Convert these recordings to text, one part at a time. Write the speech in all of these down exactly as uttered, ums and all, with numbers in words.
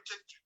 protect you.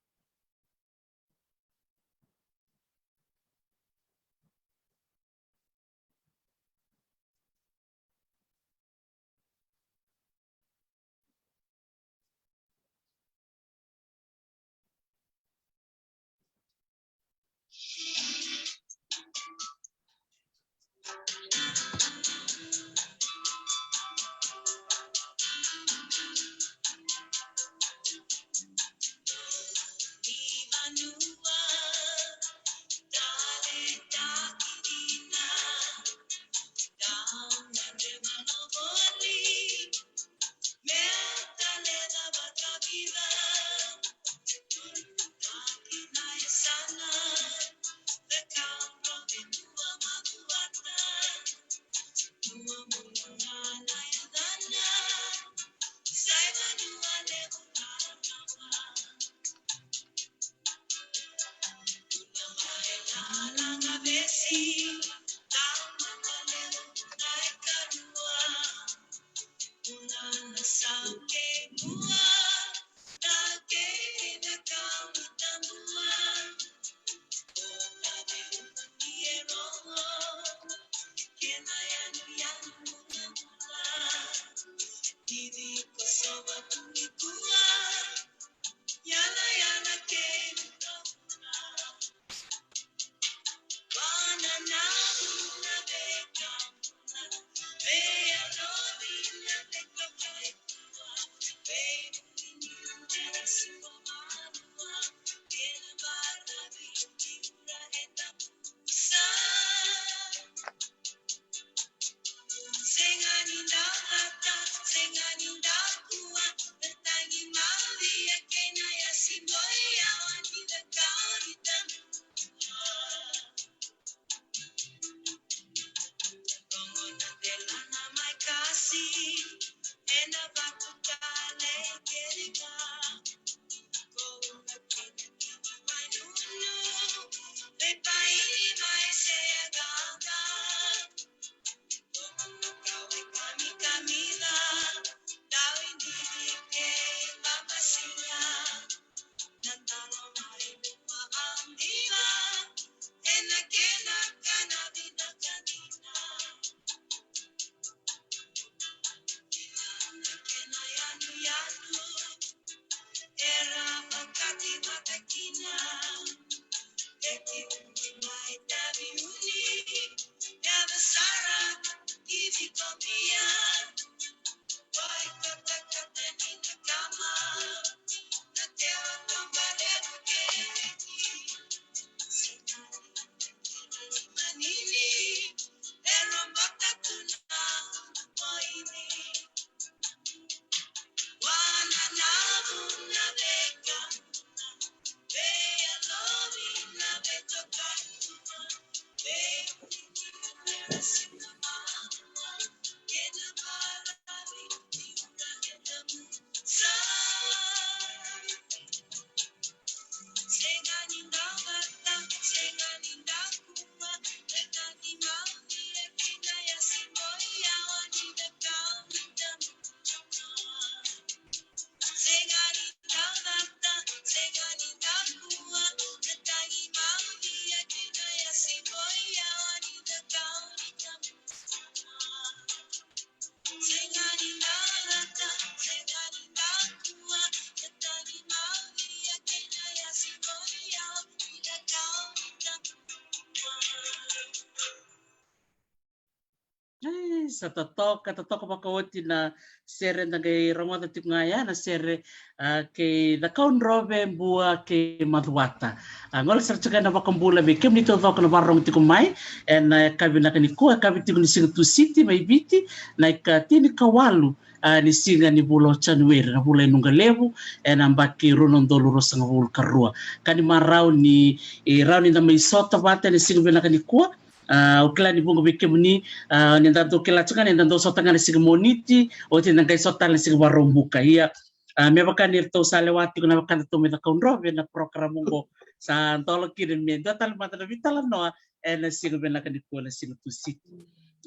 Ai, sa totoka, totoka vakaoti na sere da qai rogoca tiko ga ya, na sere, a, kei Cakaudrove, Bua kei Macuata. A, gole sara tiko na vakabula vei kemuni taucoko na vakarorogo tiko mai ena yakavi vinaka nikua, yakavi tiko ni siga Tusiti mai Viti, na ika tinikawalu, a, ni siga ni vula o Janueri, na vula e Nuqa Levu, ena yabaki rua na udolu ruasagavulu ka rua. Ka ni marau ni, e, rawa ni da mai sota vata ena siga vinaka nikua. A, au kila ni vuqa vei kemuni, a, ni da dau kila tiko ga ni da dau sota ga na siga Moniti, oti da qai sota tale na siga Vakaraubuka. Ia, a, me vaka ni ratou sa lewa tiko na wekadatou mai Cakaudrove na program oqo, sa dola kina me dua tale mada na veitalanoa ena siga vinaka nikua, na siga Tusiti.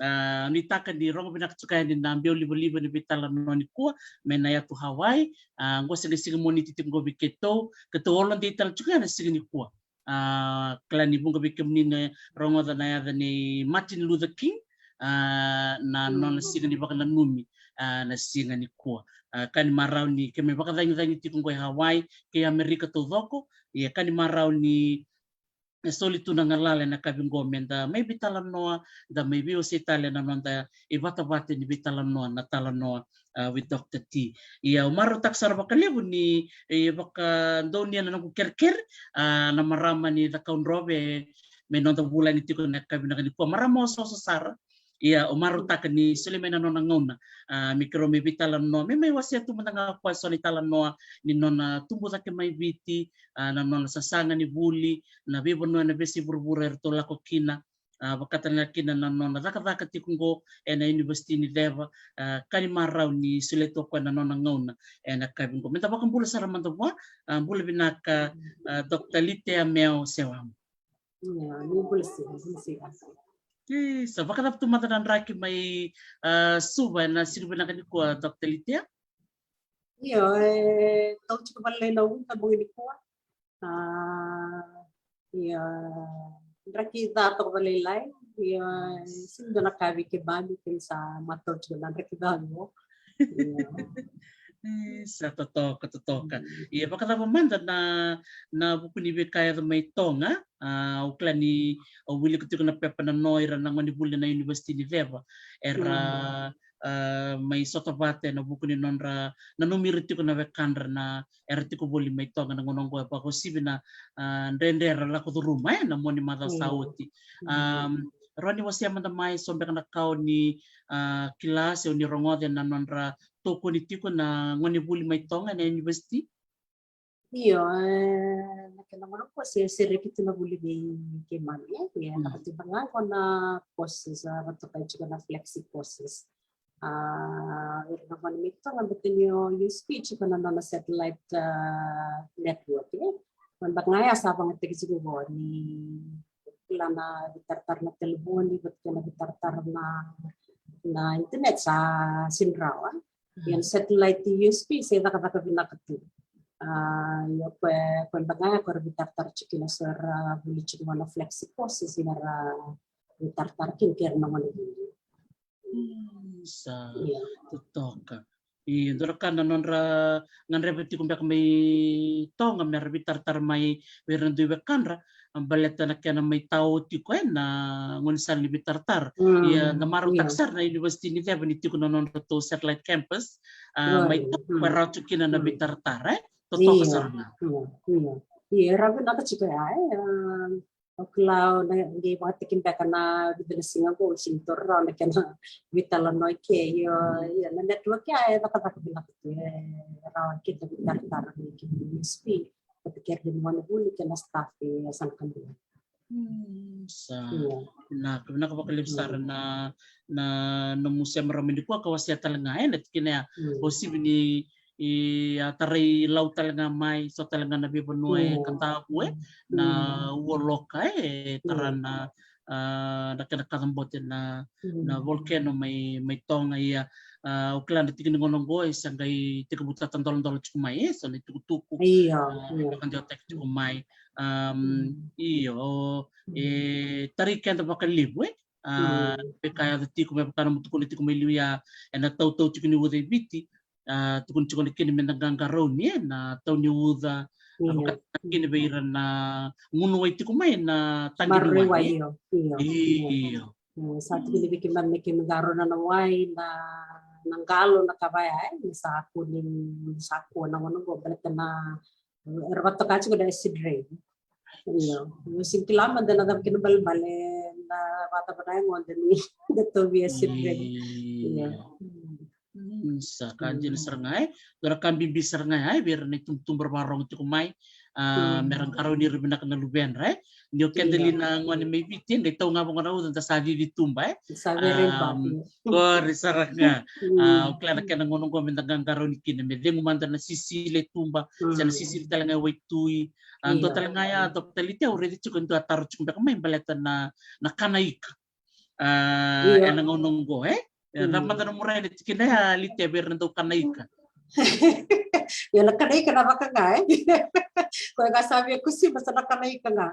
A, nuitaka ni rogo vinaka tiko yani na beo livaliva ni veitalanoa nikua mai na yatu Hawaii. A, qo se qai siga Moniti tiko qo vei keitou, keitou holiday tale tiko yani na siga nikua. A, kila ni vuqa vei kemuni na rogoca na yaca nei Martin Luther King, a, na nona siga ni vakananumi, a, na siga nikua. A, ka ni marau ni keimami vakacagicagi tiko qo e Hawaii kei Amerika taucoko, ia ka ni marau ni e soli tu na galala ena yakavi qo meda mai veitalanoa, da mai veiwasei tale na noda ivatavata ni veitalanoa, na Talanoa, a, with Doctor T. Ia au marautaka sara vakalevu ni e vakadonuya na noqu kerekere, a, na marama ni Cakaudrove me noda vulagi tiko na yakavi vinaka nikua, marama osooso sara. Ia au marautaka ni soli mai na nona gauna, a, me keirau mai veitalanoa, me mai wasea tu mada ga o koya eso na italanoa ni nona tubu cake mai Viti, a, na nona sasaga ni vuli, na veivanua ena veiyasai vuravura eratou lako kina, a, vaka tale ga kina na nona cakacaka tiko qo ena University ni Ceva. A, ka ni marau ni solia tu o koya na nona gauna ena yakavi qo. Meda vakabula sara mada vua. A, bula vinaka, a, Doctor Litea Meo Sewamu. Ia, ni bula siga, bula siga. Isa, vakacava tu mada na draki mai, a, Suva ena siga vinaka nikua, Doctor Litea? Io, e tau tiko vakalailai na uca bogi nikua. A, ia, draki ca toka vakalailai. Ia, sega ni dua na ka vei keimami, keimami sa matau tiko na draki ca qo. Ia. E, sa totoka, totoka. Ia, vakacava mada na, na vuku ni veika yaco mai Toga? A, au kila ni au wilika tiko na pepa na no ira na gonevuli na University ni Ceva. Era, a, mai sota vata ena vuku ni nodra nanumi ira tiko na wekadra na era tiko voli mai Toga na gauna oqo, e vakauasivi na, a, dredre era lako curuma, e, na mua ni macawa sa oti. A, rawa ni wasea mada mai so beka na ka o ni, a, kila se o ni rogoca ena nodra tokoni tiko na gonevuli mai Toga ena university? Io, e, na kena gauna qo se, se sereki tu na vuli vei keimami, e, e, na katiba ga qo na courses, a, vakatokai tiko na flexi courses. A, ira na gone mai Toga, baleta ni o U S P tiko na nona satellite, a, network, e. Baleta ga ya sa vagataki tiko qo ni kila na veitaratara na telefoni, vata kei na veitaratara na, na internet sa sega ni rawa. Ia na satellite U S P se cakacaka vinaka tu. A, ia o koya, o koya beka ga ya o koya era veitaratara tiko kina, so era vuli tiko vua na flexi courses, era veitaratara kina kei ira na gone vuli. Mm, sa totoka. Ia, dua na ka na nodra gadreva tiko beka mai Toga mera veitaratara mai vei ira na dui wekadra, a, baleta na kena mai tao tiko, e, na gaunisala ni veitaratara. Ia, na marautaka sara na University ni Ceva ni tiko na nodratou satellite campus, a, mai Toga, e rawa tiko kina na veitaratara, e? Totoka sara ga. Ia, ia. Ia, e rawa vinaka tiko ya, e, a, o kila, o na qai vakataki beka na vica na siga qo, sega ni taura rawa na kena veitalanoa i ke. Io, io, na network ya e cakacaka vinaka tu, e rawa kina veitaratara ni kena U S P vata kei ira na gonevuli kei na staff e yasana kadua. Mm, sa vinaka, vinaka vakalevu sara na, na nomu sema rawa mai nikua ka wasea tale ga, e, na tikina ya. O sivi ni e a tarai Lau tale ga mai, so tale ga na veivanua e Kadavu, e, na ualoka, e, tara na, a, na kena kacabote na, na volcano mai, mai Toga. Ia, a, au kila na tiki ni gauna oqo e sa qai tekivutaka dolodolo tiko mai, e, so na itukutuku, a, e vakadewataki tiko mai. Am, io, e tarai keda vakalevu, e, a, veika yaco tiko me vaka na mutukuna tiko mai liu ya, ena tautau tiko ni uca i Viti, a, tukuni tiko na kina meda qaqarauni, e, na tau ni uca, a, vakataki kina vei ira na gunu wai tiko mai na taqi ni wai, e. Io, io. Io, sa tukuni vei keimami me keimami qarauna na wai, na, na qalo, na ka vaya, e, me sa kua ni, sa kua na gauna oqo, baleta na era vakatoka tiko na acid rain. Io, io, sega ni kila mada na cava kina balebale, na vakacava na yagoda ni da tauvi acid rain. Io. Mm, sa ka dina sara ga, e. Dua na ka bibi sara ga, e, vei ira na itubutubu era vakarogo tiko mai, a, mera qarauni ira vinaka na luvedra, e. Ni o keda li na gone mai Viti, e qai tau ga vaqo na uca da sa cici tuba, e. Sa vei ira i Viti. Kori sara ga. A, au kila na kena gauna oqo meda qaqarauni kina, me cegu mada na sisili e tuba, se na sisili tale ga e waitui. A, dua tale ga ya, Doctor Litea, au raica tiko e dua a taro tiko beka mai baleta na, na kana ika. Ah, io, ena gauna oqo, e? E, cava mada na murai na tikina ya, Litia, vei ira na dau kana ika? Io, na kana ika na vaka ga, e? Koya ga sa via kusi, ma sa na kana ika ga.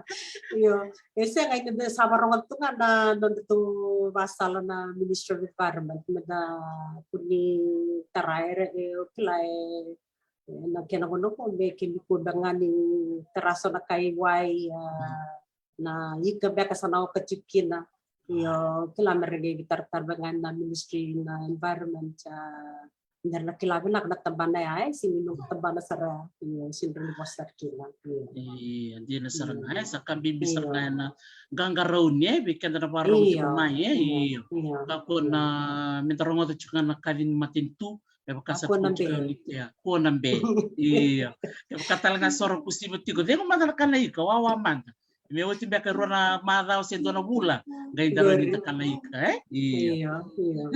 Io, e sega, eda sa varogoca tu ga na nodatou vasala na Ministry of Environment, meda kua ni tara, e, o kila, e, e, na kena gauna qo me kemikol beka ga ni tara so na kai wai, a, na ika beka sa na oka tiko kina. Io, kila me ra qai veitaratara beka ga na Ministry na Environment, a, me ra na kila vinaka na tabana ya, e, sega ni noqu tabana sara, io, sega ni rawa ni vosa sara kina. Io. Io, dina sara ga, e, sa ka bibi sara ga ena qaqarauni, e, vei keda na vakarorogo tiko mai, e, io. Io. Kakua na, meda rogoca tiko ga na kaci ni matanitu, me vaka sa kua na be. Kua na be. Io. Kevaka tale ga so ra kusiva tiko, cegu mada na kana ika, wawa mada. Me oti beka e rua na macawa se dua na vula, qai da rawa ni da kana ika, e? Io. Io, io.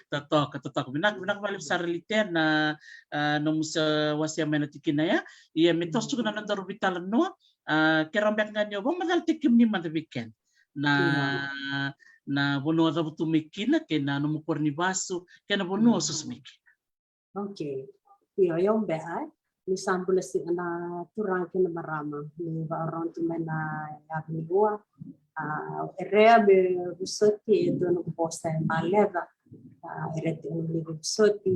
Totoka, totoka. Vinaka, vinaka vakalevu sara, Litia, na, a, nomu sa wasea mai na tikina ya. Ia, me toso tiko na nodaru veitalanoa, a, kerea beka ga ni o vakamacalataki kemuni mada vei keda na, na vanua o cavutu mai kina, kei na nomu koro ni vasu, kei na vanua o susu mai kina. Okay. Io, o yau beka, e, ni sa bula sega na turaga kei na marama, ni vakarorogo tu mai na yavu ni ua. A, au kerea me vosoti e dua noqu vosa e baleca. A, kerea tiko ni veivosoti.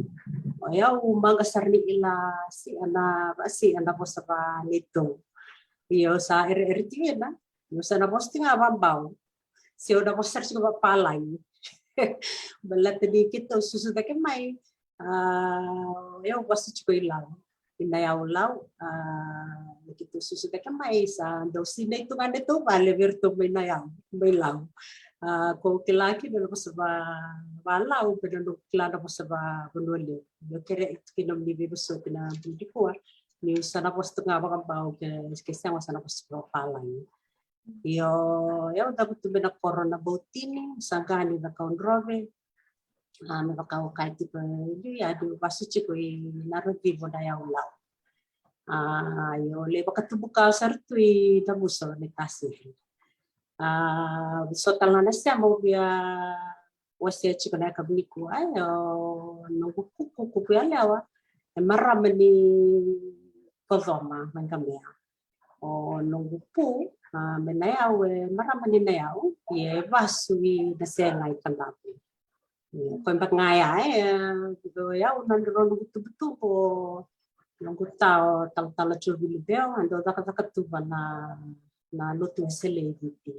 O yau maqa sara ni kila siga na, siga na vosa vaneitou. Io, sa ere, ere tiko na, io, sa na vosa tiko ga vakabau. Se au na vosa sara tiko vakapalagi. Baleta ni keitou susu cake mai, a, o yau vasu tiko i Lau, i Nayau, Lau. A, ni keitou susu cake mai, sa dau sinai tu ga na neitou vale vei iratou mai Nayau, mai Lau. A, ko kila kina na vosa va, va Lau, me na noqu kila na vosa va Vanua Levu. Io, kerea tu kina ni veivosoti na buli kua. Niu sa na vosa tu ga vakabau ke, ke sega, sa na vosa vakapalagi. Io, au cavutu mai na koro na Bautini, Saqani, Cakaudrove. A, me vaka au kaya tiko e liu ya, au vasu tiko i Narocivo, Nayau, Lau. A, io, lai vakatubu kawa sara tu i Navuso, Naitasiri. A, so tale ga na sema au via wasea tiko na yakavi nikua, e, o noqu kuku, kuku yalewa, e marama ni Kocoma mai Qamea. O noqu pu, a, mai Nayau, e marama ni Nayau, ia e vasu i Nasega i Kadavu. Ia, koya beka ga ya, e, o yau na noqu tubutubu, o noqu ta o Talatala Joe Viliveo, a dau cakacaka tu va na, na lotu Wesele e Viti.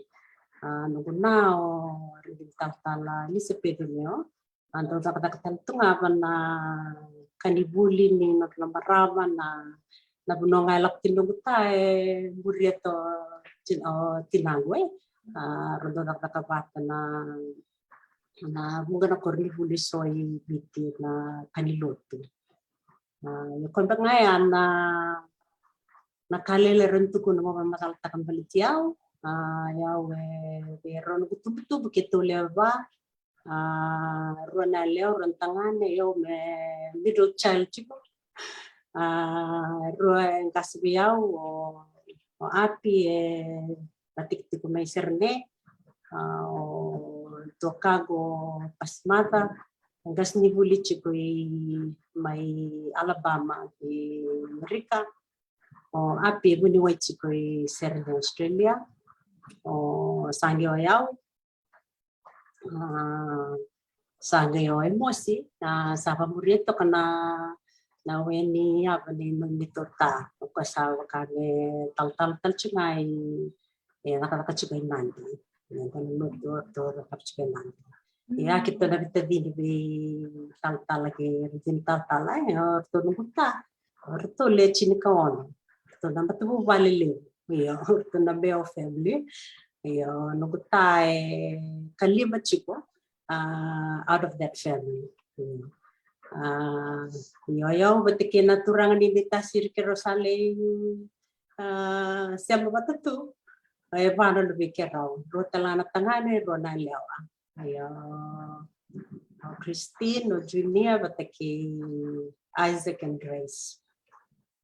A, noqu na o Rivini Talatala Elisapeci Leo, a dau cakacaka tale tu ga va na kanivuli ni nodra na marama, na, na vanua ga e lako kina noqu ta e muria tu o tin-, o tinaqu, e. A, rau dau cakacaka vata na, na vuqa na koronivuli so i Viti na kanilotu. A, ia koya beka ga ya na, na ka lailai rau tukuna mo vakamacalataka baleti au. A, o yau e, e rau noqu tubutubu keitou lewe va. A, rua na yalewa, rua na tagane, o yau me middle child tiko. A, rua e qase vei au, o, o Api e vatikitiko mai Serene, a, o tuakaqu o Pasimaca, e qasenivuli tiko i, mai Alabama i Amerika. O Api e vuniwai tiko i Serene, Australia. O sa qai o yau, a, sa qai o Emosi, a, sa vamuria toka na, na we ni yava ni, ni tota. O koya sa vaka me talatala tale tiko ga i, e cakacaka tiko i Nadi. E dua na lotu o ratou cakacaka tiko i Nadi. Ia keitou na veitacini vei talatala kei Rivini Talatala, e, o ratou noqu ta. O ratou le tinikaono. O ratou na matavuvale levu. Io, o ratou na Beo family. Io, noqu ta e kalima tiko, a, out of that family. Io. A, io, io, vata kei na turaga ni Naitasiri, keirau sa lai, a, sema vata tu. E va na luve i keirau. Rua tale ga na tagane, rua na yalewa. Io, o Christine, o Junior, vata kei Isaac and Grace.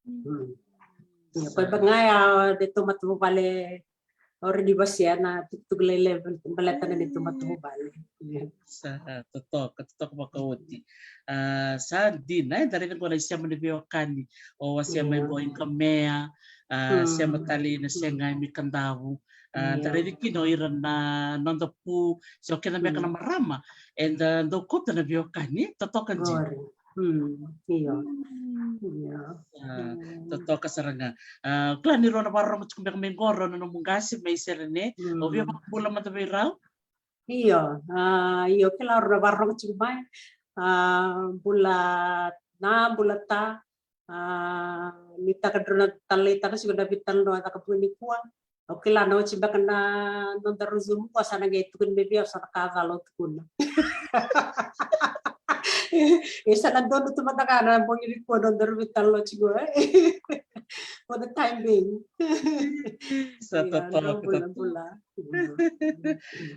Mm. Io, koya beka ga ya o dei tou matavuvale Ori ni vasea na tukutuku lailai baleta na neitou matavuvale. Ia. Sa totoka, totoka vakaoti. A, sa dina, e, da raica qo na isema ni veiwekani, o wasea mai qo i Qamea, a, sema tale i Nasegai mai Kadavu. A, da raica kina o ira na noda pu, se o keda beka na marama, eda dau kauta na veiwekani, totoka dina. Io. Io. Totoka sara ga. A, kila ni rau na vakarorogo tiko beka mai qo, rau na nomu qase mai Serene. O via vakabula mada vei rau? Io, a, io, kila rau na vakarorogo tiko mai. A, bula na, bula ta. A, ni taka drau na talai taka siko na vital no a taka puni kua. O kila na oti beka na noda ruzumu ko sa na qai tukuni me via sa na ka cala o tukuna. E sa na donu tu mada ka na bogi ni kua noda ruvi talo tiko, e. For the time being. Sa totoka, totoka.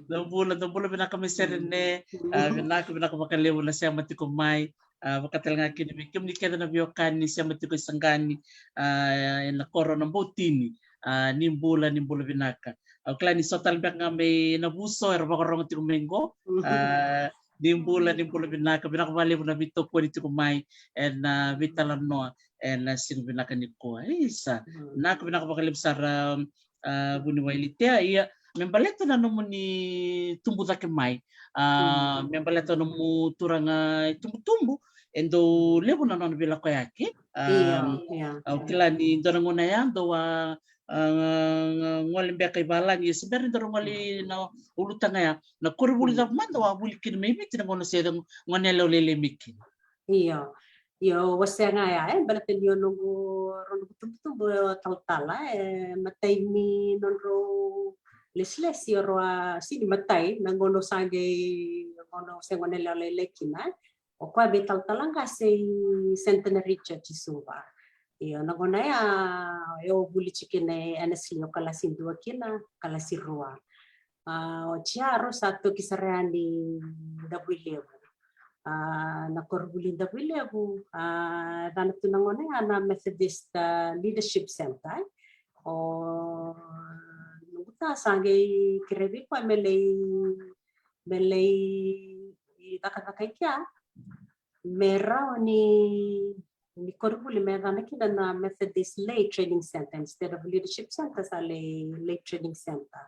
Na bula, na bula vinaka mai Serene. A, vinaka, vinaka vakalevu na sema tiko mai. A, vakatalega kina vei kemuni kece na veiwekani sema tiko i Saqani, a, ena koro na Boutini. A, ni bula, ni bula vinaka. Au kila ni so tale beka ga mai Navuso era vakarorogo tiko mai qo. A, ni bula, ni bula vinaka, vinaka vakalevu na veitokoni tiko mai ena veitalanoa ena siga vinaka nikua. Isa, vinaka, vinaka vakalevu sara, a, vuniwai Litea. Ia, me baleta na nomuni tubu cake mai, a, me baleta na nomu turaga itubutubu, e dau levu na nona veilakoyaki. A, au kila ni dua na gauna ya dau a, a, gole beka i valagi, ia se bera ni dau gole na ulutaga ya, na koronivuli cava mada o a vuli kina mai Viti na gauna se gone yalewa lailai mai kina? Io. Io, wasea ga ya, e, baleta ni o noqu, rau noqu tubutubu e talatala, e, matai ni nodrau lesilesi o rau a, sini matai na gauna sa qai, gauna se gone yalewa lailai kina, e. O koya veitalatala qase i Centenary Church i Suva. Io, na gauna ya, e, o vuli tiko kina e Annesley, o kalasi dua kina, kalasi rua. A, oti ya rau sa toki sara yani Davuilevu. A, na koronivuli Davuilevu, a, yacana tu na gauna ya na Methodist, a, Leadership Centre, e. O noqu ta sa qai kerea vei koya me lai, me lai cakacaka i kea, me rawa ni, ni koronivuli me yacana kina na Methodist Lay Training Centre instead of Leadership Centre, sa lay, Lay Training Centre.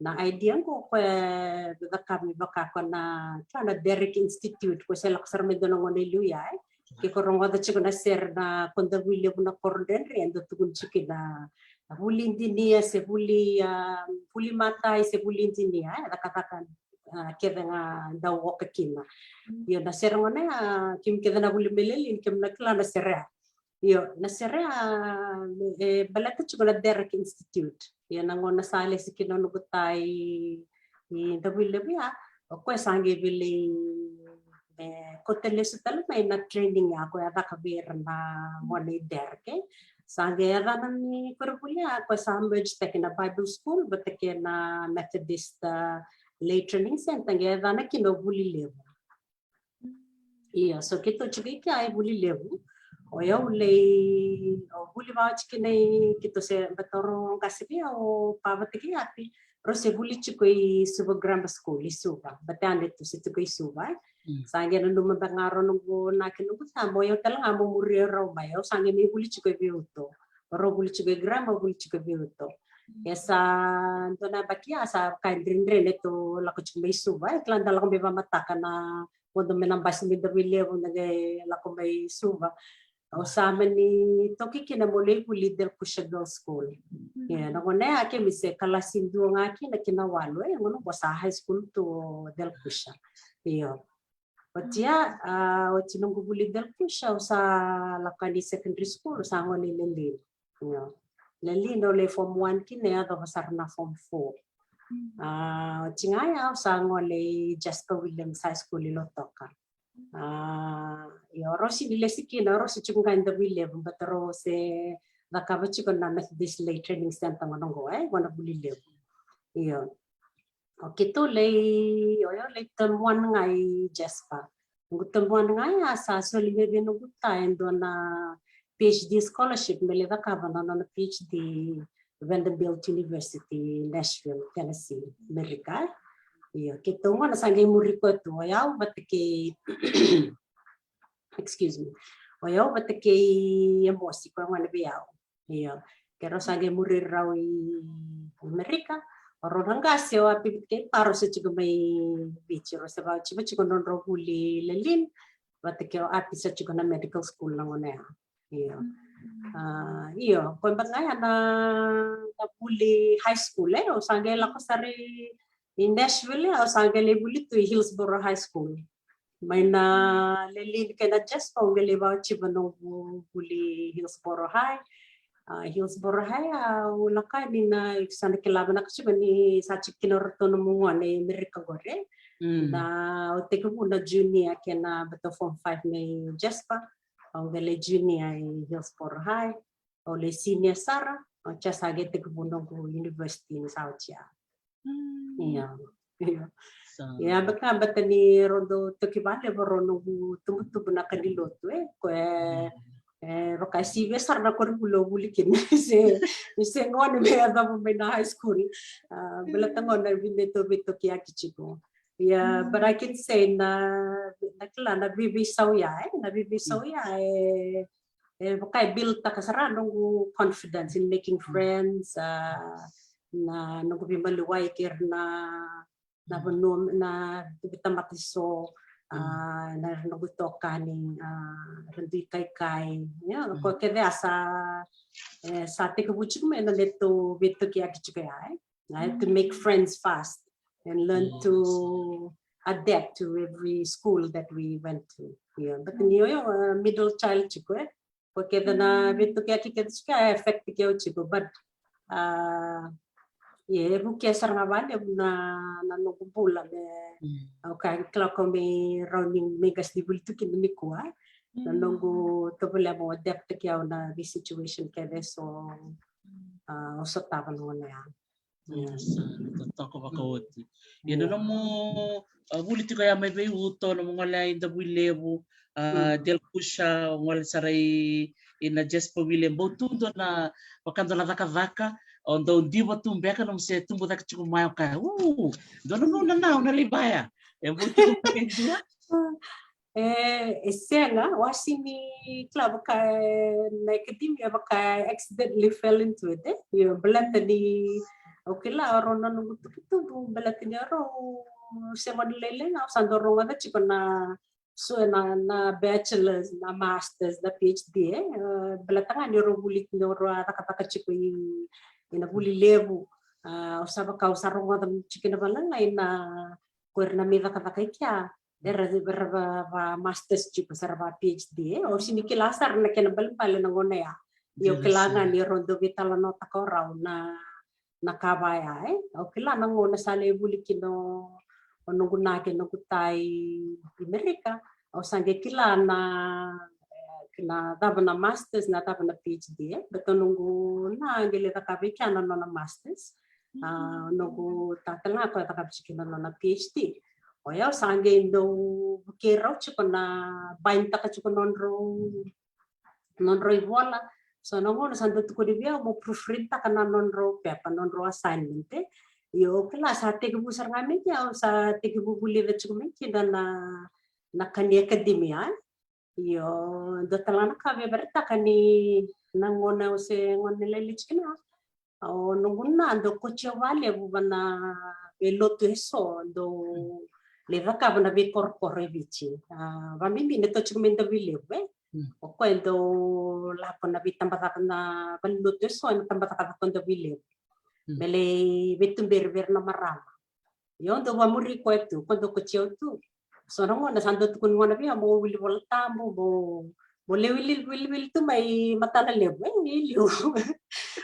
Na idea qo koya e cakava me vaka ko na, kila na Derrick Institute, ko se lako sara mai dua na gauna i liu ya, e. Ke ko rogoca tiko na sere na ko Davuilevu na koro dredre, e dau tukuni tiko kina na vuli idinia se vuli, a, vuli matai se vuli idinia, e, cakacaka, a, kece ga dau oka kina. Io, na sere gona ya, kemi kece na vuli mai Lelean, kemi na kila na sere ya. Io, na sere ya, e, baleta tiko na Derrick Institute. Io, na gauna sa lesi kina o noqu ta i, i Davuilevu ya, o koya sa qai vili me kauta lesu tale mai na training ya, o koya caka vei ira na gone i Derrick, e. Sa qai yacana ni koronivuli ya, o koya sa merge taki na Bible School vata kei na Methodist, a, Lay Training Centre, qai yacana kina o Vulilevu. Io, so keitou tiko i kea i Vulilevu. O yau lai, o vuli vau tiko nei keitou se, baleta o rau qase vei au, o Pa vata kei Api, rau se vuli tiko i Suva Grammar School i Suva, baleta ya na neitou se tiko i Suva, e. Sa qai nanuma beka ga rau noqu na kei noqu ta, mo yau tale ga mo muria rau mai, au sa qai mai vuli tiko i Veiuto. O rau vuli tiko i grammar, au vuli tiko i Veiuto. E sa dua na yabaki ya sa ka dredre neitou lako tiko mai Suva, e, kila da lako mai vamataka na vodo mai na basi mai Davuilevu, da qai lako mai Suva. Au sa mani toki kina mo lai vuli Delkusha Girls School. Ia, na gauna ya kemi se kalasi dua ga kina ki na walu, e, gauna qo sa high school tu o Delkusha. Io. Oti ya, a, oti noqu vuli Delkusha, au sa lako yani secondary school, au sa gole i Lelean. Io. Lelean au lai form one kina, yacova sara na form four. A, oti ga ya au sa gole i Jasper Williams High School i Lautoka. A, io, rau sini lesi kina, rau se tiko ga i Davuilevu, baleta rau se cakava tiko na Methodist Lay Training Centre gauna qo, e, gauna Vulilevu. Io. O keitou lai, o yau lai term one ga i Jasper. Noqu term one ga ya sa soli mai vei noqu ta e dua na PhD scholarship me lai cakava na nona PhD Vanderbilt University, Nashville, Tennessee, Amerika. Io, keitou gona sa qai muri koya tu, o yau vata kei excuse me, o yau vata kei Emosi, koya gona vei au. Io, keirau sa qai muri rau i Amerika. O rau na qase o Api vata kei Paro sa tiko mai Viti, rau sa vau tiko tiko nodrau vuli lelin. Vata kei o Api sa tiko na medical school na gona ya. Io. Ah, io, koya beka ga ya na, na vuli high school, e, au sa qai lako sara i Nashville, au sa qai lai vuli tu i Hillsborough High School. Mai na lelin kei na Jasper, au qai lai vau tiko noqu vuli Hillsborough High. Ah, Hillsborough High, au lako yani na, sa na kila vinaka tiko ni sa tiko kina o ratou na noqu gone i Amerika qori. Na, au tekivu na junior kei na beta form five mai Jasper. Au qai lai junior i Hillsborough High. Au lai senior sara, au sa qai tekivu noqu university ni sa oti ya. Io, io. Ia, beka beka ni rau dau toki vale, rau noqu tubutubu na ka ni lotu, e, koya, e, vaka sivia sara na koronivuli au vuli kina, se, se gone me yacova mai na high school. Ah, baleta gona vei me tou veitokiyaki tiko. Ia, but I can say na, na kila na veiveisau ya, e, na veiveisau ya, e, e vaka e build taka sara noqu confidence in making friends, ah, na noqu veimaliwai kei ira na, na vanua, na veitamata eso, ah, na noqu itokani, ah, ra dui kaikai. Ia, koya kece a sa, e, sa tekivu tiko mai na neitou veitokiyaki tiko ya, e. I had to make friends fast and learn to adapt to every school that we went to. Ia, but ni o yau, uh, middle child tiko, e. Koya kece na veitokiyaki kece tiko ya e affect-taki au tiko, but, uh, ia, e vukea sara ga vakalevu na, na noqu bula me, au kila o koya me rawa ni me qasenivuli tu kina nikua. Na noqu tovolea mo adapt-taki au na vei situation kece eso, uh, au sotava na gauna ya. Ia, sa totoka vakaoti. Ia, na nomu, a, vuli tiko ya mai vei uto, nomu gole i Davuilevu, a, Delakusha, gole sara i, i na Jasper William, bau tu dua na, vaka dua na cakacaka, o dau diva tu beka nomu se tubu cake tiko mai o kaya, u, dua na gauna na, au na lai vaya. E bau tu beka e dua? E, e sega, au a sini kila vaka, e, na academia vaka accidentally fell into it, e. Io, baleta ni, au kila o rau na noqu tubutubu, baleta ni o rau se gone lailai ga, au sa dau rogoca tiko na, so na, na bachelors, na masters, na PhD, e. E, baleta ga ni o rau vuli, ni o rau a cakacaka tiko i, i na vuli levu. A, au sa vaka, au sa rogoca tiko na valailai na, ko ira na mai cakacaka i kea, era, era va, va masters tiko, se ra va PhD, e. Au sini kila sara na kena balebale na gauna ya. Ia au kila ga ni rau dau veitalanoataka o rau na, na ka vaya, e. Au kila na gauna sa lai vuli kina o, o noqu na kei noqu ta i Amerika, au sa qai kila na, na cava na masters, na cava na PhD, e. Baleta o noqu na qai lai cakava i kea na nona masters. A, noqu ta tale ga koya cakava tiko na nona PhD. O yau sa qai dau vukei rau tiko na bind-taka tiko nodrau, nodrau ivola. So na gauna sa dau tukuni vei au mo proofread-taka na nodrau pepa, nodrau assignment, e. Io, au kila sa tekivu sara ga mai kea, au sa tekivu vulica tiko mai kina na, na ka ni academia, e. Io, dua tale ga na ka veiveretaka ni na gauna au se gone lailai tiko kina. O noqu na dau kauti au vakalevu va na veilotu eso, dau lai cakava na veikorokoro e Viti. A, vabibi na tou tiko mai Davuilevu, e. O koya e dau lako na veitabacakacaka na valenilotu eso, na tabacakacaka o Davuilevu. Me lai veituberi vei ira na marama. Io, dau vamuri koya tu, ko dau kauti au tu. So na gauna sa dau tukuni gona vei au mo wili Vola Tabu, mo, mo lai wili, wili, wili tu mai Matana Levu, e, i liu.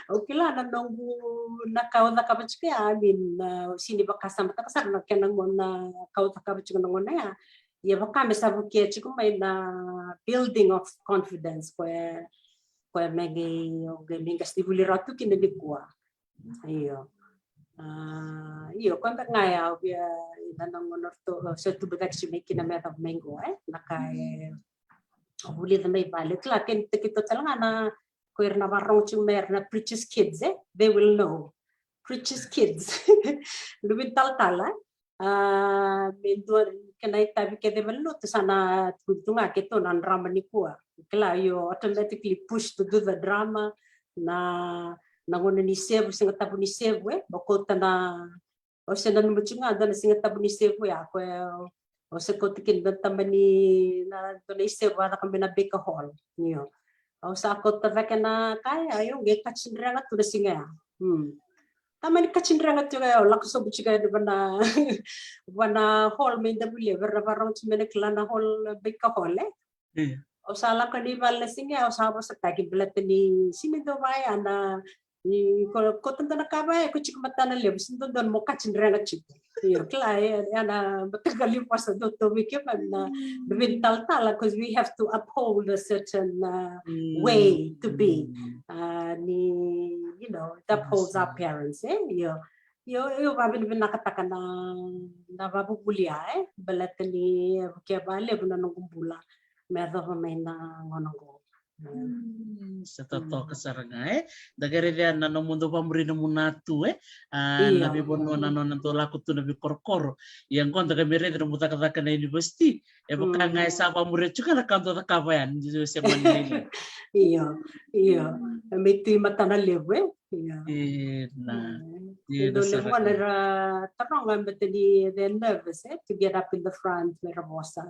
Au kila na noqu, na ka au cakava tiko ya, I mean, na, au sini vakasamataka sara na kena gauna ka au cakava tiko na gauna ya. Ia vaka me sa vukea tiko mai na building of confidence, koya, koya me qai, au qai me qasenivuli rawa tu kina nikua. Io. A, io, koya beka ga ya au via, i na noqu na ratou, se tubu cake tiko mai kina me yacova mai qo, e. Na ka e, au vulica mai vale. Kila, kena, keitou tale ga na, ko ira na vakarorogo tiko mai, era na preacher's kids, e? They will know. Preacher's kids. Luve ni talatala. A, me dua kena itavi kece vale ni lotu sa na tukutuku ga keitou na drama nikua. Kila, you automatically push to do the drama. Na, na gauna ni sevu, Siga Tabu ni sevu, e? Mo kauta na, o se nanuma tiko ga dua na Siga Tabu ni sevu ya, ko e, o se kauta kina dua na taba ni, na dua na isevu a caka mai na Baker Hall. Io. Au sa kauta cake na ka ya, io, qai kacidrega tu na siga ya. Hmm. Tamani kacidrega tu ya, au lako sobu tiko yani vana, vana hall mai Davuilevu, era na vakarorogo tiko mai na kila na hall, Baker Hall, e? Io. Au sa lako yani vale na siga ya, au sa vosataki baleta ni sega ni dua vaya na, ni ko, ko dua na ka vaya, ko tiko matana levu, sega ni dodonu mo kacidrega tiko. Io, kila, e, e na mataqali vosa dau tauvi kemuni na luve ni talatala, 'cause we have to uphold a certain, uh, way to be. Uh, ni, you know, it upholds our parents, e? Io, io, io, vavinavinakataka na, na vavuvuli ya, e? Baleta ni, e, ke valevu na noqu bula me yacova mai na gauna oqo. Mm, sa totoka sara ga, e. Da qai raica na nomudou vamuri na munatu, e. A, na veivanua na nona dau lako tu na veikorokoro. Ia qo da qai mai raica na nomu cakacaka na university. E vaka ga e sa vamuri tiko ga na ka dau cakava yani, ni se mani lele. Io, io. E mai tu i matana levu, e. Io. E, na. Io, dau levu ga na ra taroga baleta ni they're nervous, e, to get up in the front me ra vosa.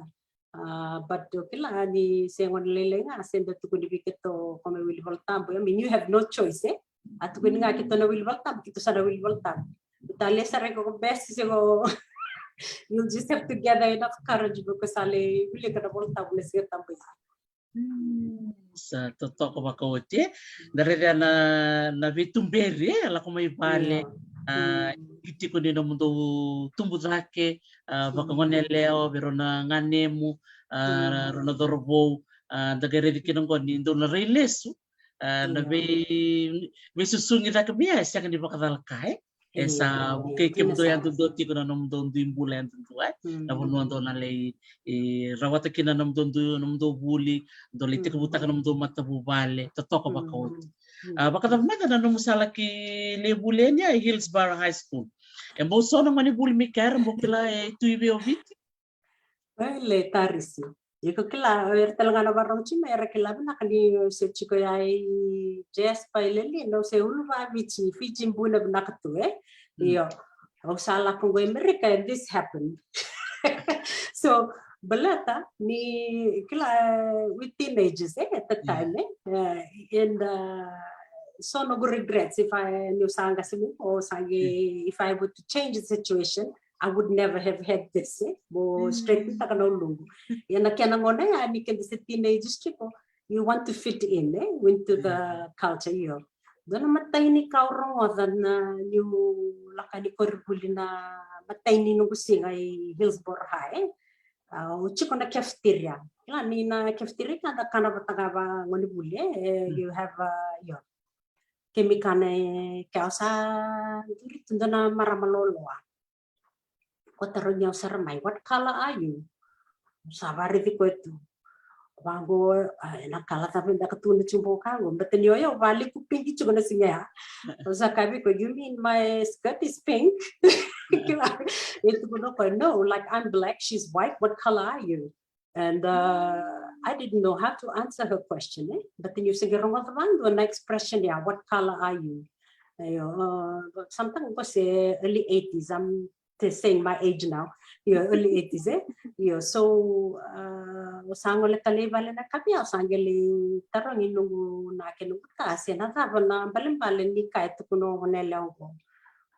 Uh, but o kila ni se gone lailai ga, se da tukuni vei keitou ko mai wili Vola Tabu. I mean, you have no choice, e? A tukuni ga keitou na wili Vola Tabu, keitou sa na wili Vola Tabu. Tale sara ko best se ko, you just have to gather enough courage because sa lai wilika na Vola Tabu na Siga Tabu ya. Mm, sa totoka vakaoti, e. Da raica na, na veituberi, e, lako mai vale. A, tiko ni nomudou tubu cake, a, vakagoneyalewa, vei rau na ganemu, a, rau na cauravou, a, da qai raica kina qo ni dou na rai lesu, a, na vei, veisusugi cake mai ya, e sega ni vakacalaka, e. E sa vukei kemudou yadudua tiko na nomudou dui bula yadudua, e. Na vanua dou na lai, e, rawata kina na nomudou dui, nomudou vuli, dou lai tekivutaka na nomudou matavuvale, totoka vakaoti. A, vakacava mada na nomu sa laki lai vuli yani, a, Hillsborough High School? E bau so na gone vuli mai kea, era bau kila e tu i vei o Viti? Wele, Tarisi. Iko kila, o ira tale ga na vakarorogo tiko mai era kila vinaka ni o se tiko ya i Jasper, i Lele, na o se ulu vaviti, Fiji buna vinaka tu, e? Io, au sa lako qo i Amerika and this happened. So, baleta ni kila, uh, we teenagers, e, at the time, e? Uh, and, uh, so noqu regrets if I, niu sa qai sega, o sa qai, if I were to change the situation, I would never have had this, e? Mo straighten taka na uluqu. Ia na kena gauna ya ni keda se teenagers tiko, you want to fit in, e? Into the culture, io. Dua na matai ni ka au rogoca na niu lako ni koronivuli na matai ni noqu siga i Hillsborough High, e? A, au tiko na cafeteria. Kila ni na cafeteria ka da kana vata ga vagonevuli, e? E, you have, a, io. Kemikana e, ke au sa duri tu dua na marama loaloa. Ko tarogi au sara mai, "What color are you?" Sa varaici koya tu. Vaqo, a, e na kala cava beka tu na tiko qo? Baleta ni o yau valiku pink tiko na siga ya. Au sa kaya vei koya, "You mean my skirt is pink?" Kila, e tukuna o koya, "No, like, I'm black, she's white, what color are you?" And, uh, I didn't know how to answer her question, e? Baleta niu se qai rogoca vakadua na expression ya, "What color are you?" Io, uh, sometime qo se early eighties, I'm saying my age now. Io, early eighties, e? Io, so, uh, au sa gole tale i vale na yakavi ya, au sa qai lai tarogi noqu na, ke noqu ta se na cava na ibalebale ni ka e tukuna o goneyalewa qo.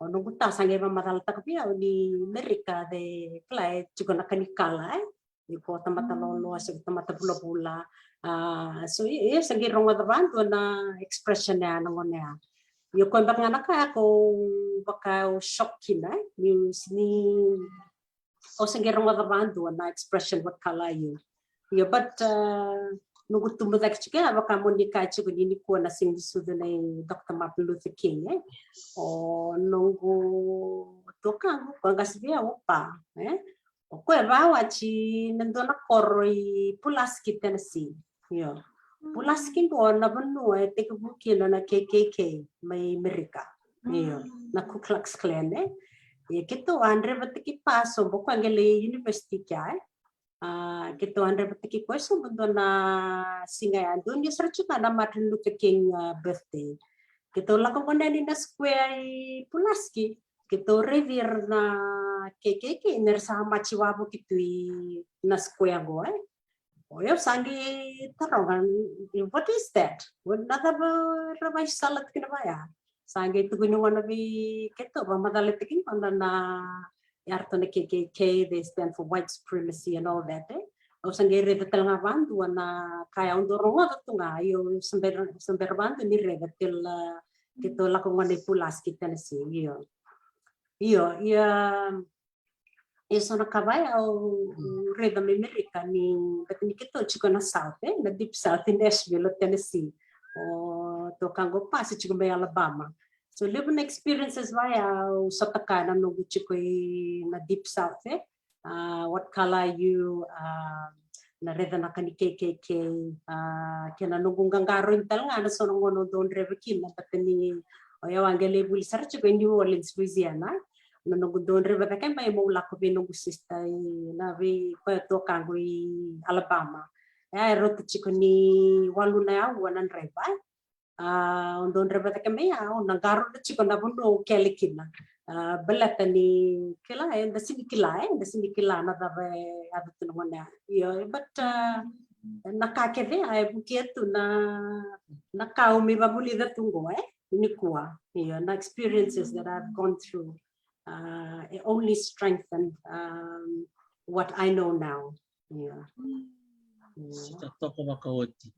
O noqu ta sa qai vakamacalataka vei au ni Merika, e kila, e tiko na ka ni kala, e? Iko tamata loaloa, se iko tamata vulavula. A, so, ia, ia, se qai rogoca vakadua na expression ya na gone ya. Ia, koya beka ga na ka ya ko vaka au shock kina, e? Ni, ni, au se qai rogoca vakadua na expression, "What color are you?" Ia, but, uh, noqu tubu cake tiko ya, vaka mo ni kaya tiko ni nikua na siga ni sucu nei Doctor Martin Luther King, e? O noqu tuakaqu, koya qase vei au o Pa, e? O koya e vakawati na dua na koro i Pulaski, Tennessee. Io. Pulaski qo na vanua e tekivu kina na K K K mai Merika. Io, na Ku Klux Klan, e. Ia keitou a draivataki pa sobu, o koya qai lai university kea, e. A, keitou a draivataki koya sobu dua na siga ya, dua ni sara tiko na Martin Luther King, a, birthday. Keitou lako gona yani na square i Pulaski. Keitou raici ira na K K K ni ra sa machi wavoki tu i na square qo, e. O yau sa qai taroga, "What is that? What, na cava ra vakaisala tiko kina vaya?" Sa qai tukuni gona vei keitou, vakamacalataki gona na, ya ratou na K K K, they stand for white supremacy and all that, e. Au sa qai raica tale ga vadua na ka ya, au dau rogoca tu ga, io, sa bera, sa bera vadua ni raica till, a, keitou lako gona i Pulaski, Tennessee, io. Io, ia, e so na ka vaya au raica mai Merika ni, baleta ni keitou tiko na South, e, na Deep South, i Nashville, o Tennessee. O toka qo pa sa tiko mai Alabama. So levu na experiences vaya au sota kaya na noqu tiko i na Deep South, e. A, what color are you? A, na raica na ka ni K K K, a, kei na noqu qaqarauni tale ga na so na gauna au dau draiva kina, baleta ni o yau a qai lai vuli sara tiko i New Orleans, Louisiana. Na noqu dau draiva cake mai meu lako vei noqu sister i na vei koya toka qo i Alabama. E, e rauta tiko ni walu na aua na draiva. A, au dau draiva cake mai ya, au na qarauna tiko na vanua au kele kina. A, baleta ni kila, e, da sini kila, e, da sini kila na cava e yaco tu na gone ya. Io, but, a, na ka kece ya e vukea tu na, na ka au mai vavulica tu qo, e, nikua. Io, na experiences that I've gone through, uh, it only strengthened, um, what I know now. Io. Io. Sa toka vakaoti.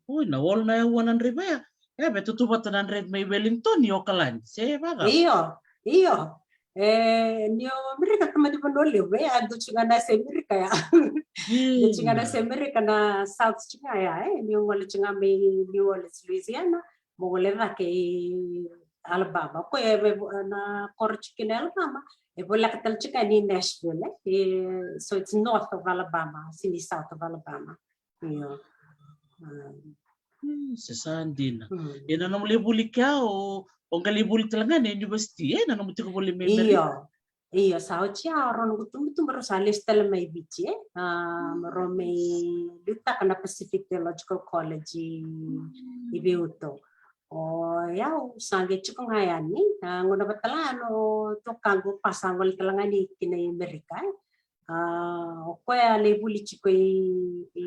Oi, na walu na aua na draiva ya. E, me tutu vata na draiva mai Wellington i Okaladi. Se vaka? Io, io. E, ni o Merika tamata vanua levu, e, a dua tiko ga na se Merika ya. Dua tiko ga na se Merika na South tiko ga ya, e. Ni o gole tiko ga mai New Orleans, Louisiana, mo gole cake i Alabama. Koya e, e, na koro tiko kina Alabama, e voleka tale tiko ga ni Nashville, e. E, so it's north of Alabama, sini south of Alabama. Io. Mm. Mm, se sa dina. Mm. E na nomu lai vuli kea, o, o qai lai vuli tale ga na university, e, na nomu tiko voli mai Merika? Io. Io, sa oti ya, o rau noqu tubutubu rau sa lesu tale mai Viti, e. A, rau mai liutaka na Pacific Theological College i, i Veiuto. O yau sa qai tiko ga yani, a, gauna vata la ya na toka qo pa sa gole tale ga yani kina i Merika, e. A, o koya a lai vuli tiko i, i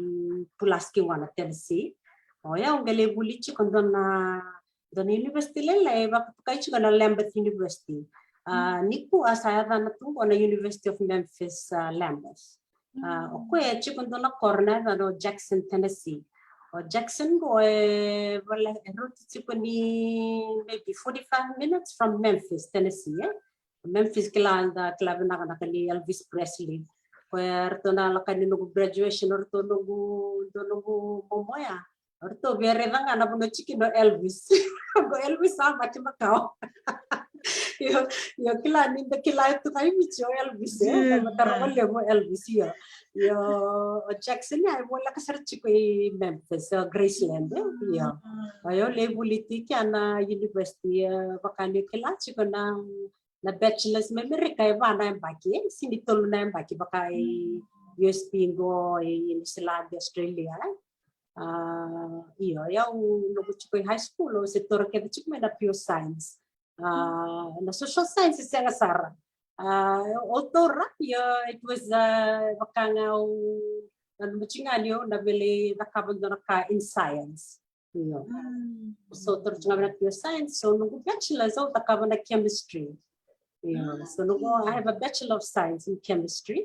Pulaski gona, Tennessee. O yau qai lai vuli tiko dua na, dua na university lailai e vakatokai tiko na Lambeth University. A, nikua sa yacana tu qo na University of Memphis, a, Lambeth. A, o koya e tiko dua na koro na yacana o Jackson, Tennessee. O Jackson qo e vale, e rauta tiko ni maybe forty-five minutes from Memphis, Tennessee, e. Memphis, kila, da kila vinaka na ka ni Elvis Presley. Koya ratou na lako yani noqu graduation, o ratou noqu, dua noqu momo ya. O ratou via raica ga na vanua tiko kina o Elvis. Qo Elvis sa mate makawa. Io, io, kila ni da kila tu ga i Viti o Elvis, e. Na matara levu o Elvis, io. Io, o Jackson ya e voleka sara tiko i Memphis, o Graceland, e. Io. O yau lai vuli tiko kea na university, e, vaka ni kila tiko na na bachelors mai Merika e va na yabaki, e, sini tolu na yabaki vaka i U S P qo, i New Zealand, Australia, e. A, io, o yau noqu tiko i high school, au se taura kece tiko mai na pure science. A, na social science e sega sara. A, au taura, io, it was, a, vaka ga au nanuma tiko ga ni au na via lai cakava dua na ka in science. Io. Mm. So, taura tiko ga mai na pure science, so noqu bachelors au cakava na chemistry. Io. Mm. So noqu, I have a Bachelor of Science in Chemistry.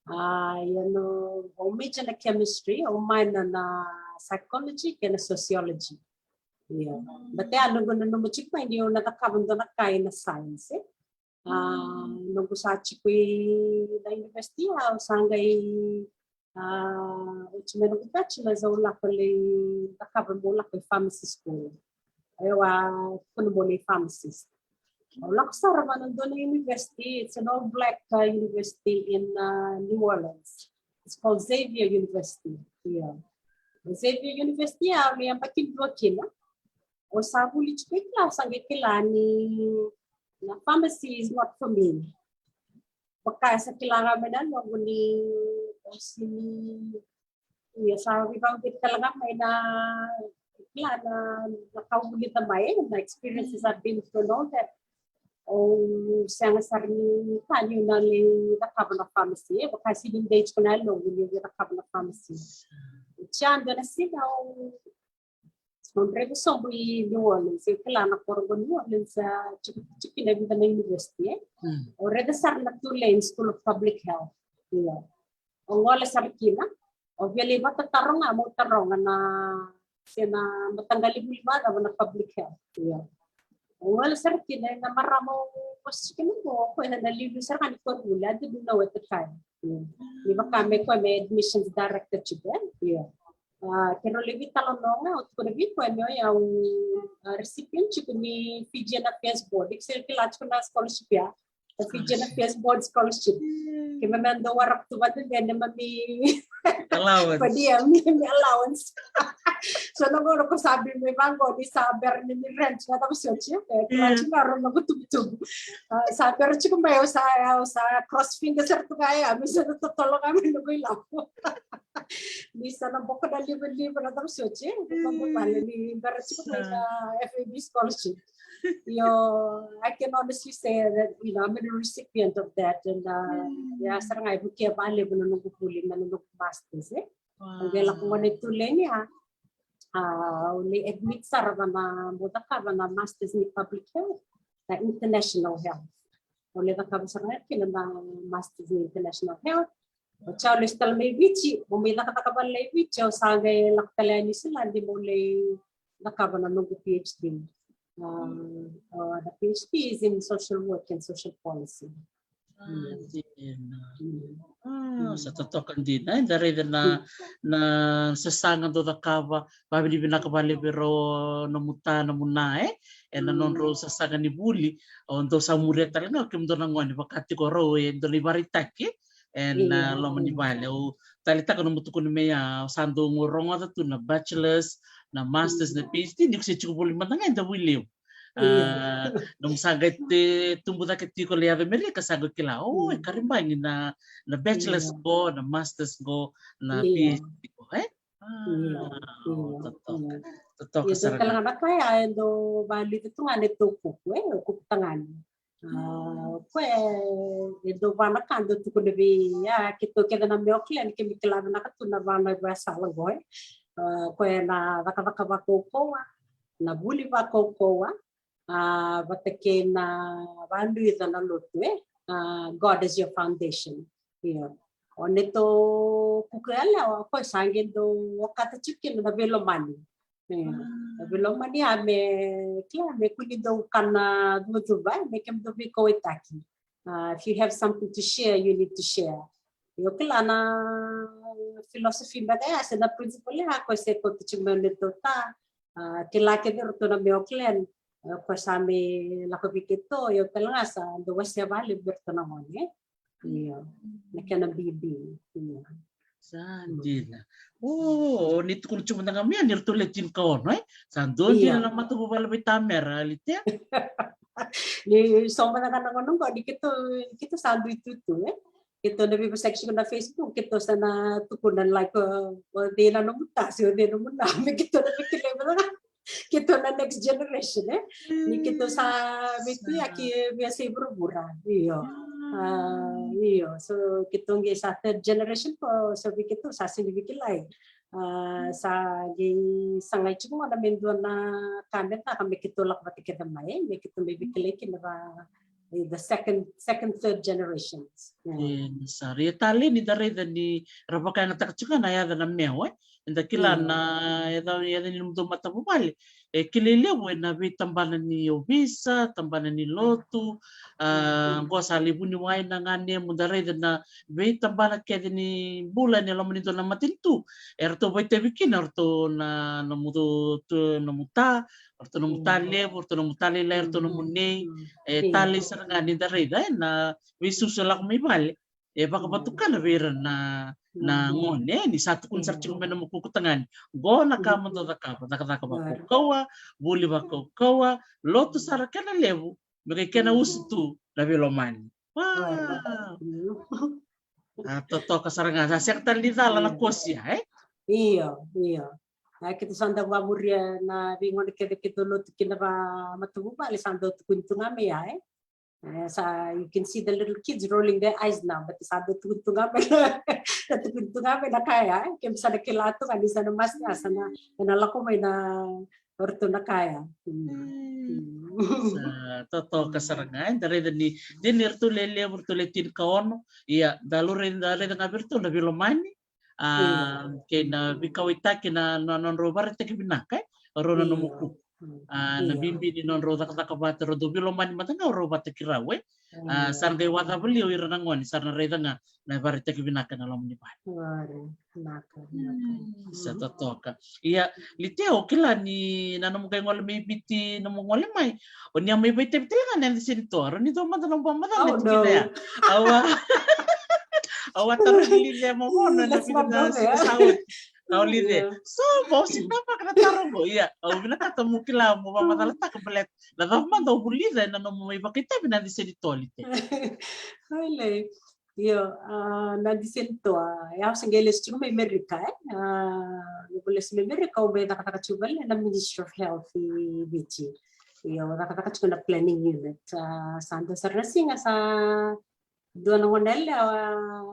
A, io, au major na chemistry, au minor na psychology kei na sociology. Io. Mm. But ya noqu nanuma tiko mai ni au na cakava dua na ka ena science, e. A, noqu sa tiko i na university, au sa qai, a, oti mai noqu bachelors au lako lai cakava meu lako i pharmacy school. Au a tukuna meu lai pharmacist. Au lako sara vua na dua na university, it's an all black, uh, university in, uh, New Orleans. It's called Xavier University. Io. Xavier University au lai yabaki dua kina. Au sa vuli tiko i kila, au sa qai kila ni na pharmacy is not for me. Vaka sa kila ga mai na noqu ni, au sini, ia sa vivau tale ga mai na kila na, na ka au vulica mai, na experiences I've been through and all that. Au sega sara ni kila niu na lai cakava na pharmacy, e vaka sini dei tiko na yaloqu niu lai cakava na pharmacy. Tia dua na siga au, au draiva sobu i New Orleans, e kila na koro qo New Orleans, a, tiko, tiko kina e vica na university, e. Au raica sara na Tulane School of Public Health. Ia. Au gole sara kina, au via lai vataroga, meu taroga na, se na mataqali vuli vakacava na public health. Ia. Au gole sara kina, na marama au vosa tiko kina qo, o koya na liuliu sara ga ni koronivuli, I didn't know at the time. Ia. Ni vaka me koya me admissions director tiko, e? Ia. A, keirau lai veitalanoa ga, au tukuna vei koya ni o yau, a, recipient tiko ni Fijian Affairs Board, iko sa kila tiko na scholarship ya. Na Fijian Affairs Board scholarship. Keimami dau waraka tu vata dede neimami allowance. Per diem, neimami allowance. So na gauna ko sa buli mai vaqo ni sa bera ni rent, na cava soti, e, kila tiko ga rau na noqu itubutubu. A, sa bera tiko mai, au sa, au sa cross fingers sara tu ga ya, me sa na totolo ga mai noqu ilavo. Ni sa na boko na livaliva, na cava soti, e, vale ni bera tiko mai na F A B scholarship. Io, I can honestly say that, you know, I'm a recipient of that, and, uh, ia, sara ga e vukea vakalevu na noqu vuli mai na noqu masters, e. Au qai lako gona i Tulane, a, a, au lai admit sara va na, meu cakava na masters ni public health, na international health. Au lai cakava sara ga kina na masters ni international health. Oti au lesu tale mai Viti, au mai cakacaka vale i Viti, au sa qai lako tale i Niusiladi meu lai cakava na noqu PhD. A, a, the PhD is in social work and social policy. A, dina. A, sa totoka dina, e, da raica na, na sasaga dou cakava, vavinavinaka vakalevu vei rau o nomu ta, nomu na, e, ena nodrau sasaga ni vuli, o dou sa muria tale ga o kemudou na gone, vaka tiko rau e dou lai vakaraitaki, e, ena loma ni vale. Au taleitaka nomu tukuna mai ya, au sa dau rogoca tu na bachelors, na masters, na PhD, ni ko se tiko voli mada ga e Davuilevu. A, nomu sa qai tubu cake tiko lai yaco Amerika sa qai kila, o, e karibagi na, na bachelors qo, na masters qo, na PhD qo, e? A, totoka. Totoka sara ga. Kila ga na ka ya e dau valiuca tu ga na neitou kuku, e, kuku tagane. A, o koya e dau va na ka dau tukuna vei, a, keitou kece na mai Oakland, keimami kila vinaka tu na va na ivakasala qo, e. A, o koya na cakacaka vakaukauwa, na vuli vakaukauwa, a, vata kei na vaduica na lotu, e. A, God is your foundation. Io. O neitou kuku yalewa, o koya sa qai dau okata tiko kina na veilomani. Io. Na veilomani ya me, kila, me kua ni dau kana cuvacuva, me kemudou veikauwaitaki. A, if you have something to share, you need to share. Io, kila na philosophy beka ya, se na principle ya, o koya se kauta tiko mai o neitou ta. A, kila kece o ratou na mai Oakland, a, o koya sa mai lako vei keitou, io, kila ga sa dau wasea vakalevu vei ratou na gone. Io, na kena bibi. Io. Sa dina. O, ni tukuna tiko mada ga mai ni ratou le tinikaono, e? Sa dua dina na matavuvale vei Tamera, Alitia. Ni so mada ga na gauna qo, ni keitou, keitou sa dui tutu, e? Keitou na veivosaki tiko na Facebook, keitou sa na tukuna, like, o, o cei na nomu ta, se o cei nomu na, me keitou na veikilai mada ga. Keitou na next generation, e? Ni keitou sa veituyaki vei yasai vuravura, io. A, io, so keitou qai sa third generation, ko so vei keitou sa sega ni veikilai. A, sa qai sagai tiko gona me dua na ka me caka me keitou lako vata kece mai, e? Me keitou mai veikilai kina va, e, the second, second, third generations. Mm. E, ni sa rai, e talei ni da raica ni ra vakayagataka tiko na yaca na meo, e? Eda kila na yaca, yaca ni nomudou matavuvale. E kilai levu ena veitabana ni ovisa, tabana ni lotu, a, qo sa lai vuniwai na ganemu, da raica na veitabana kece ni bula ena loma ni dua na matanitu. E ratou vakaitavi kina, o ratou na, nomu tu, nomu ta, o ratou nomu ta levu, o ratou nomu ta lailai, o ratou nomu nei, e talei sara ga ni da raica, e, na veisusu e lako mai vale. E vakavatukana vei ira na, na gone, ni sa tukuni sara tiko mai na nomu kuku tagane. Qo na ka mo dou cakava, cakacaka vakaukauwa, vuli vakaukauwa, lotu sara kena levu, me qai kena usutu na veilomani. Wow. A, totoka sara ga, sa sega tale ni cala na kosi ya, e? Io, io. A, keitou sa dau vakamuria na veigone kece keitou lotu kina vakamatavuvale, sa dau tukuni tu ga mai ya, e? E, sa, you can see the little kids rolling their eyes now, but sa dau tukuni tu ga mai na, sa tukuni tu ga mai na ka ya, e? Keimami sa na kila tu ga ni sa na master, sa na, na lako mai na o ratou na ka ya. Sa totoka sara ga, e, da raica ni, dina ni ratou le levu, ratou le tinikaono, ia, da laurai, da raica ga vei ratou na veilomani, a, kei na veikauwaitaki, na, na nodrau vakaraitaki vinaka, e, o rau na nomu kuku. A, na bibi ni nodrau cakacaka vata, rau dau veilomani mada ga o rau vata kei rau, e. A, sa qai vakacava li o ira na gone, sa ra na raica ga na vakaraitaki vinaka ena loma ni vale. Sa totoka. Ia, Litea, au kila ni na nomu qai gole mai Viti, nomu gole mai, o ni a mai vakaitavi tale ga na yada senitor, o ni dau mada nomu vakamacala na tikina ya. Au a, au a tarogi Lice mo vono ena vica na siga sa oti. Au Lice. So, mo sinavaka na taro qo. Ia, au vinakata mo kila mo vakamacalataka baleta na cava mada o vulica ena nomu mai vakaitavi na yada senitor, Lice. Io, a, na yada senitor, a, au se qai lesu tiko mai Amerika, e? A, noqu lesu mai Amerika, au mai cakacaka tiko vale na Ministry of Health i Viti. Io, au cakacaka tiko na planning unit. A, sa dua sara na siga sa dua na gone yalewa a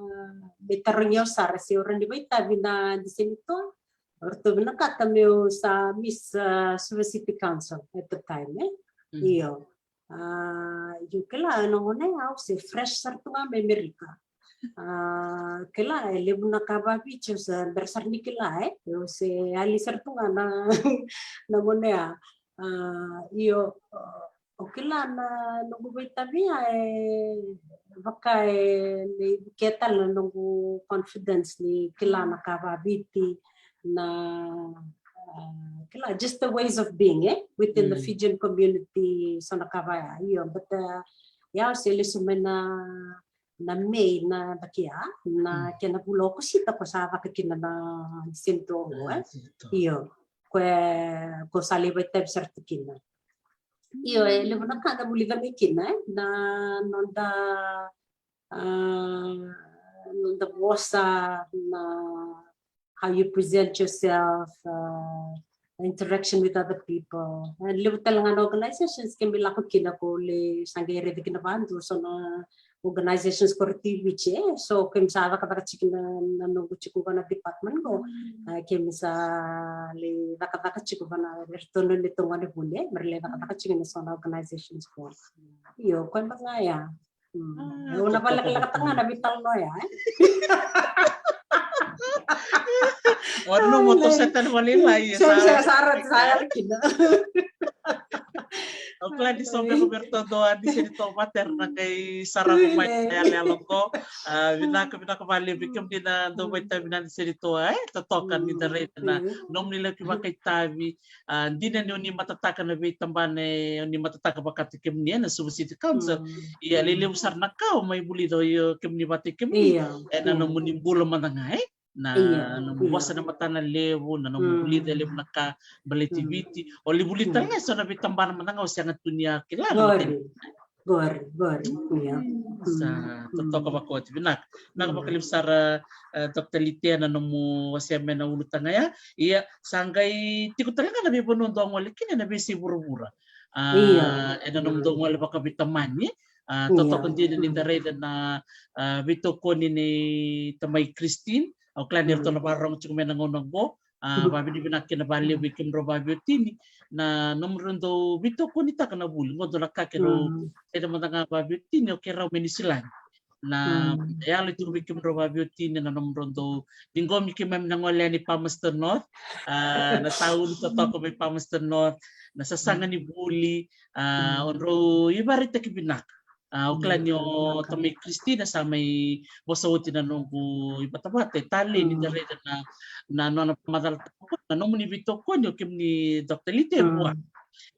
mai tarogi au sara se au rawa ni vakaitavi na yada senitor. O ratou vinakata meu sa Miss, a, Suva City Council at the time, e? Io. A, io, kila, na gauna ya au se fresh sara tu ga mai Amerika. A, kila, e levu na ka vaviti au se bera sara ni kila, e. Au se yali sara tu ga na, na gauna ya. A, io, o kila na noqu vakaitavi ya, e vaka e, e vukea tale na noqu confidence ni kila na ka vaviti, na, a, kila, just the ways of being, e, within the Fijian community, so na ka vaya. Io, but, a, ia au se lesu mai na, na May na yabaki ya, na kena vula o Okosita ko sa caka kina na yada senitor qo, e. Io, ko, ko sa lai vakaitavi sara tu kina. Io, e levu na ka da vulica mai kina, e, na noda, a, noda vosa, na how you present yourself, a, interaction with other people. E levu tale ga na organizations keimami lako kina, ko lai sa qai raica kina vakadua so na organizations ko ra tu i Viti, e. So keimami sa cakacaka tiko na, na noqu tiko vua na department qo. A, keimami sa lai cakacaka tiko vua na, eratou na neitou gonevuli, e, me ra lai cakacaka tiko na so na organizations qo. Io, koya beka ga ya. Au na vakalekalekataka ga na veitalanoa ya, e. O nomu toso tale vakalailai, e, sa, sa, sa, sa yala kina. Au kila ni so beka me ratou dua ni senitor vata era na qai sarava mai na yaloyalo qo. A, vinaka, vinaka vakalevu vei kemuni na dau vakaitavi na yada senitor, e, totoka ni da raica na nomuni laki vakaitavi. A, dina ni o ni matataka na veitabana, e, o ni matataka vakataki kemuni ena Suva City Council. Ia, lelevu sara na ka o mai vulica o kemuni vakataki kemuni ena nomuni bula mada ga, e. Na nomu vosa na matana levu, na nomu vulica e levu na ka baleti Viti. O lai vulica tale ga e so na veitabana mada ga o sega tu ni a kila na matana. Qori, qori, io. Sa totoka vakaoti, vinaka. Vinaka vakalevu sara, e, Doctor Litea, na nomu wasea mai na ulutaga ya. Ia, sa qai tiko tale ga na veivanua dou a gole kina ena veiyasai vuravura. A, ena nomudou gole vakaveitamani. A, totoka dina ni da raica na, a, veitokoni nei tamai Christine. Au kila ni ratou na vakarorogo tiko mai na gauna qo. A, vakavinavinaka kina vakalevu vei kemudrau vakaveiwatini na nomudrau dau veitokonitaka na vuli. Qo dua na ka keirau raica mada ga vakaveiwatini, o keirau mai Niusiladi. Na yalo e tiko vei kemudrau vakaveiwatini na nomudrau dau ciqomi keimami na gole yani Palmerston North. A, na tauni totoka mai Palmerston North, na sasaga ni vuli. A, o drau ivakaraitaki vinaka. A, au kila ni o tamai Christina sa mai vosa oti na noqu ivatavata e talei ni da raica na, na nona vakamacalataka na nomuni veitokoni o kemuni Doctor Litea vua.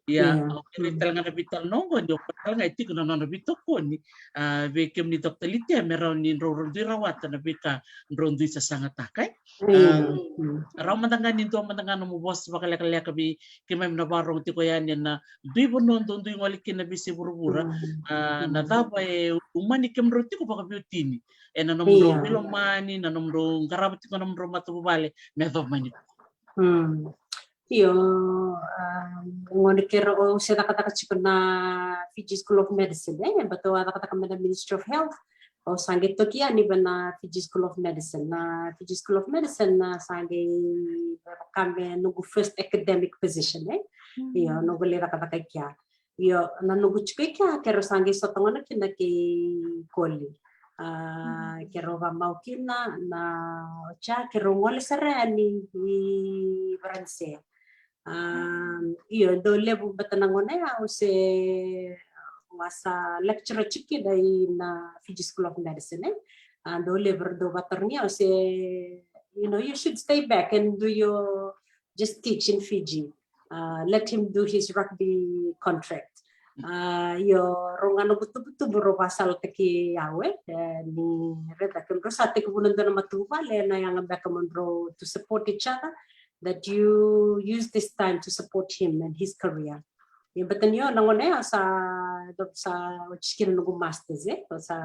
Ia, au kerei tale ga na veitalanoa oqo ni o koya tale ga e tiko na nona veitokoni, a, vei kemuni Doctor Litia me rawa ni drau, drau dui rawata na veika drau dui sasagataka, e. A, rawa mada ga ni dua mada ga nomu vosa vakalekaleka vei keimami na vakarorogo tiko yani ena dui vanua dau dui gole kina na veisei vuravura. A, na cava e umani kemudrau tiko vakaveiwatini ena nomudrau veilomani, na nomudrau qarava tiko na nomudrau matavuvale me yacova mai nikua. Io, a, gone keirau, au se cakacaka tiko na Fiji School of Medicine, e, baleta au a cakacaka mai na Ministry of Health. Au sa qai toki yani vei na Fiji School of Medicine. Na Fiji School of Medicine, a, sa qai vaka me noqu first academic position, e. Io, noqu lai cakacaka i kea. Io, na noqu tiko i kea, keirau sa qai sota gona kina kei Koli. A, keirau vamau kina, na, oti ya keirau gole sara yani i Varanise. A, io, dau levu baleta na gauna ya au se, au a sa lecturer tiko kina i na Fiji School of Medicine, e. A, dau levu era dau vatarogi au se, you know, you should stay back and do your, just teach in Fiji. A, let him do his rugby contract. A, io, rau ga noqu tubutubu rau vasalataki au, e, e, ni raica kemudrau sa tekivu na dua na matavuvale, na yaga beka mo drau to support each other, that you use this time to support him and his career. Ia, baleta ni o na gauna ya sa, sa oti kina noqu masters, e, sa,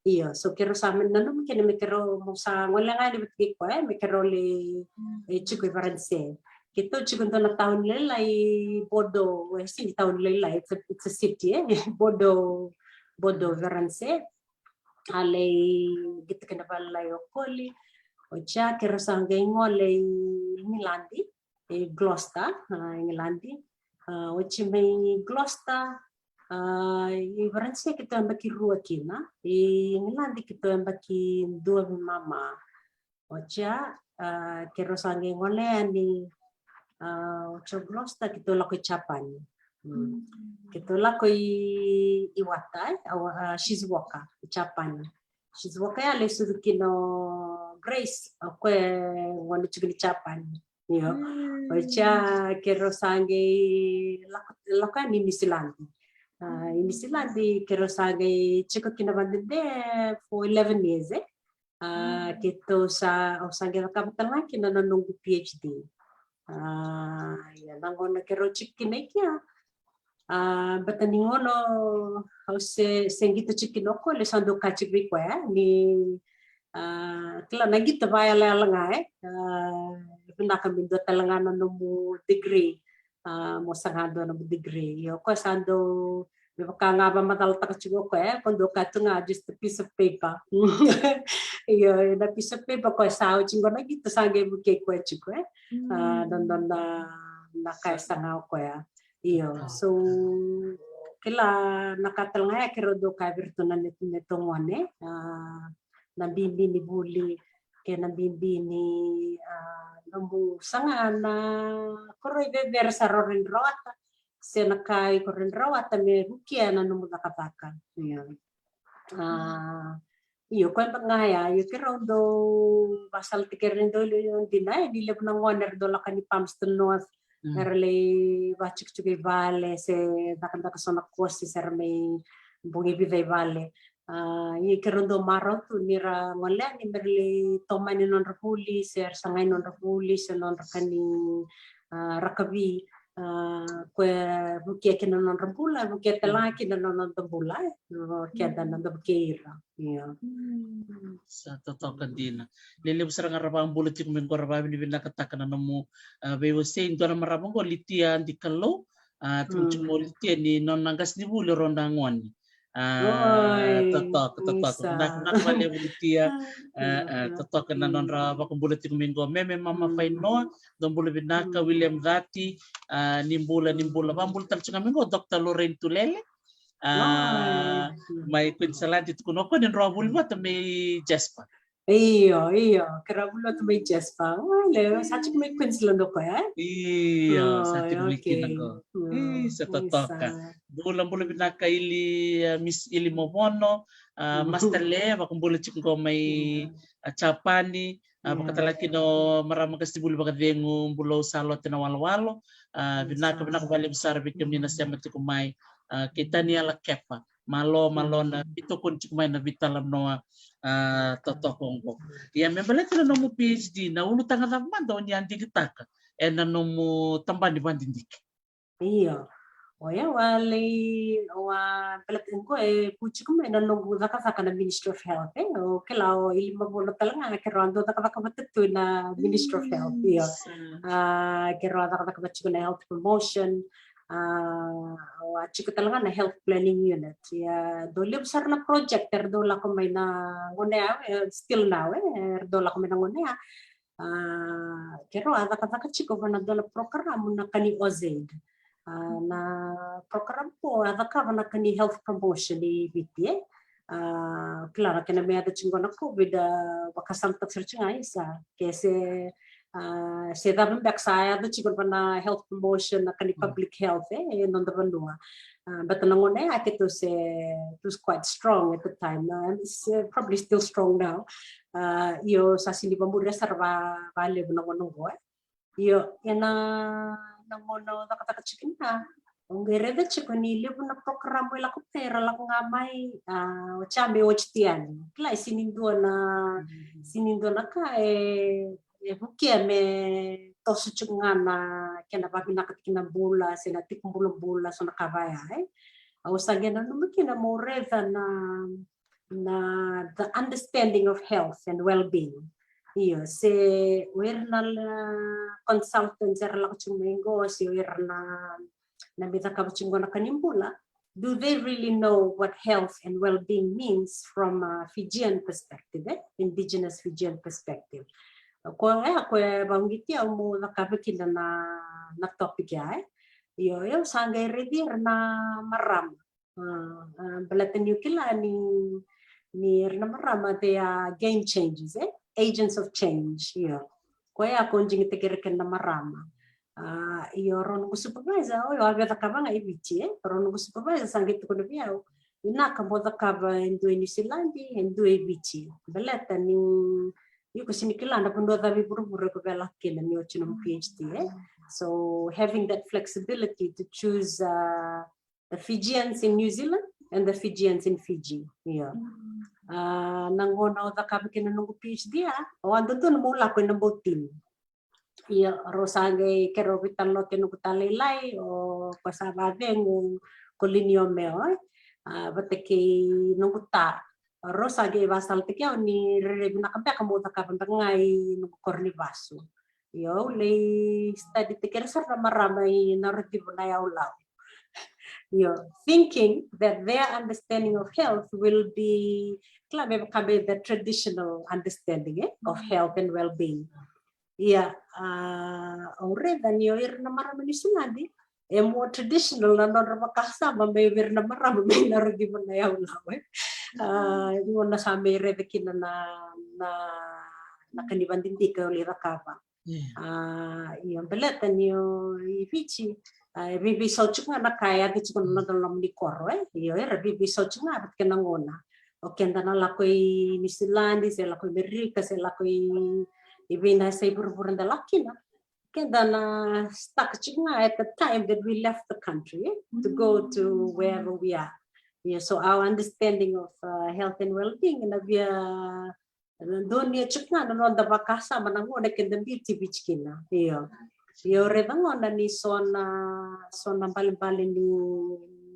io, so keirau sa mai nanuma kina me keirau, mo sa gole ga yani vata kei koya, e, me keirau lai, e, tiko i Varanise. Keitou tiko dua na tauni lailai, Bordeaux, e, sega ni tauni lailai, it's a, it's a city, e, Bordeaux, Bordeaux, Varanise. A lai qito kina vale lai o Koli. Oti ya keirau sa qai gole i Igiladi, i Gloucester, a, Igiladi. A, oti mai Gloucester, a, i Varanise keitou yabaki rua kina, i Igiladi keitou yabaki dua veimama. Oti ya, a, keirau sa qai gole yani, a, oti o Gloucester keitou lako i Japani. Keitou lako i, Iwata, e, a, a, Shizuoka, i Japani. Shizuoka ya lai sucu kina o Grace, o koya e gone tiko ni Japani. Io. Oti ya keirau sa qai lako, lako yani i Niusiladi. A, i Niusiladi keirau sa qai tiko kina vadede for eleven years, e. A, keitou sa, au sa qai cakava tale ga kina na noqu PhD. A, ia, na gauna keirau tiko kina i kea. A, baleta ni gauna au se, se qito tiko kina o Koli, au sa dau kaya tiko vei koya ni, a, kila na qito vakayalayala ga, e. A, vinaka me dua tale ga na nomu degree. A, mo saga dua na nomu degree. Io, o koya sa dau, me vaka ga vakamacalataka tiko o koya, e, ko dau kaya tu ga just a piece of paper. Io, na piece of paper, o koya sa oti qo na qito, sa qai vukei koya tiko, e. A, na, na, na, na ka e saga o koya. Io, so, kila na ka tale ga ya keirau dau kaya vei iratou na neitou, neitou gone, a, na bibi ni vuli, kei na bibi ni, a, nomu saga na koro i Vevere sa rau rawa ni rawata, se na ka iko rawa ni rawata me vukea na nomu cakacaka. Io. A, io, koya beka ga ya, io, keirau dau vasalataki ira, dau, dina, e, ni levu na gone era dau lako yani Palmerston North, era lai vatikotiko i vale, se cakacaka so na course, se ra mai bogi vica i vale. A, ia keirau dau marau tu ni ra gole yani me ra lai tomani nodra vuli, se ra sagai nodra vuli, se nodra ka ni, a, rakavi, a, koya vukea kina na nodra bula, vukea tale ga kina na noda bula, e, o keda na noda vukei ira. Io. Sa totoka dina. Lelevu sara ga ra vakabula tiko mai qo, ra vakavinavinakataka na nomu, a, veiwasei. Dua na marama qo, Litia Dikalou, a, tukuna tiko o Litia ni nona qasenivuli o rau na gone. A, totoka, totoka. Vinaka, vinaka vakalevu Litia. A, a, totoka na nodra vakabula tiko mai qo. Meme Mama Fainoa, dou bula vinaka. William Cati, a, ni bula, ni bula. Vakabula tale tiko ga mai qo Doctor Lorraine Tulele. A, mai Queensland, tukuna o koya ni drau a vuli vata mai Jasper. Io, io, keirau a vuli vata mai Jasper. Ole, sa tiko mai Queensland o koya, e? Io, sa tiko mai kina qo. Io, sa totoka. Bula, bula vinaka Ili, a, Miss Ili Movono, a, Master Le, vakabula tiko qo mai, a, Japani. A, vakatalega kina o marama qasenivuli vakacegu Bulou Salote Nawalowalo. A, vinaka, vinaka vakalevu sara vei kemuni na sema tiko mai. A, kei Taniela Kepa. Malo, malo na veitokoni tiko mai na veitalanoa, a, totoka oqo. Ia, me baleta na nomu PhD, na ulutaga cava mada o ni a digitaka ena nomu tabana ni vakadidike? Io. O yau a lai, au a baleta qo e vu tiko mai na noqu cakacaka na Ministry of Health, e. O kila o i lima vula talega, keirau a dau cakacaka vata tu na Ministry of Health, io. A, keirau a cakacaka vata tiko na health promotion, a, au a tiko talega na health planning unit. Ia, dau levu sara na project era dau lako mai na gauna ya, e, still now, e, era dau lako mai na gauna ya. A, keirau a cakacaka tiko vua na dua na program na ka ni AusAID. A, na program qo a cakava na ka ni health promotion i Viti, e. A, kila na kena me yaco tiko na COVID, a, vakasamataka sara tiko ga isa ke se, a, se cava beka sa yaco tiko vua na health promotion, na ka ni public health, e, e noda vanua. A, but na gauna ya keitou se, it was quite strong at the time. A, it's, uh, probably still strong now. A, io, sa sini vamuria sara va, valevu na gauna qo, e. Io, ena, na gauna au cakacaka tiko kina, au qai raica tiko ni levu na program e lako mai, era lako ga mai, a, oti ya me oti tu yani. Kila, e sini dua na, sini dua na ka e, e vukea me toso tiko ga na kena vavinaka tiko na bula, se na tiko bulabula, so na ka vaya, e. Au sa qai nanuma kina meu raica na, na the understanding of health and well-being. Io, se o ira na, na consultants era lako tiko mai qo, se o ira na, na me cakava tiko qo na ka ni bula, do they really know what health and well-being means from a Fijian perspective, e? Indigenous Fijian perspective. Koya, koya e vauqeti au meu cakava kina na, na topic ya, e. Io, au sa qai raici ira na marama. A, a, baleta niu kila ni, ni ira na marama, they are game changers, e? Agents of change, io. Koya qo digitaki ira kina na marama. A, io, rau noqu supervisor, o yau a via cakava ga e Viti, e? Rau noqu supervisor sa qai tukuna vei au, vinaka mo cakava e dua e Niusiladi, e dua e Viti. Baleta ni, iko sini kila na vanua cava e vuravura iko via lako kina ni oti nomu PhD, e? So, having that flexibility to choose, uh, the Fijians in New Zealand and the Fijians in Fiji. Io. A, na gauna au cakava kina noqu PhD, a, au a dodonu meu lako ena Botini. Io, rau sa qai keirau veitalanoa kei noqu talailai, o koya sa vacegu, ko Linio Meo, e. A, vata kei noqu ta. Rau sa qai vasalataki au ni rairai vinaka beka meu cakava beka ga i noqu koro ni vasu. Io, au lai studytaki ira sara na marama i Narativu Nayaulau. Io, thinking that their understanding of health will be, kila, me vaka me the traditional understanding, e, of health and well-being. Ia, a, au raica ni o ira na marama Niusiladi, e more traditional na nodra vakasama mai vei ira na marama mai Narativu Nayaulau, e. A, ni gauna sa mai raica kina na, na, na ka ni vakadidike au lai cakava. A, io, baleta ni o i Viti, a, e veiveisau tiko ga na ka e yaco tiko na noda loma ni koro, e. Io, era veiveisau tiko ga vata kei na gauna. O keda na lako i Niusiladi, se lako i Amerika, se lako i, i vei na yasa i vuravura da lako kina. Keda na stuck tiko ga at the time that we left the country, e, to go to wherever we are. Yeah, so our understanding of, uh, health and well-being na via, na donuya tiko ga na noda vakasama na gauna keda biuti Viti kina. Io. Io, raica gona ni so na, so na balebale ni,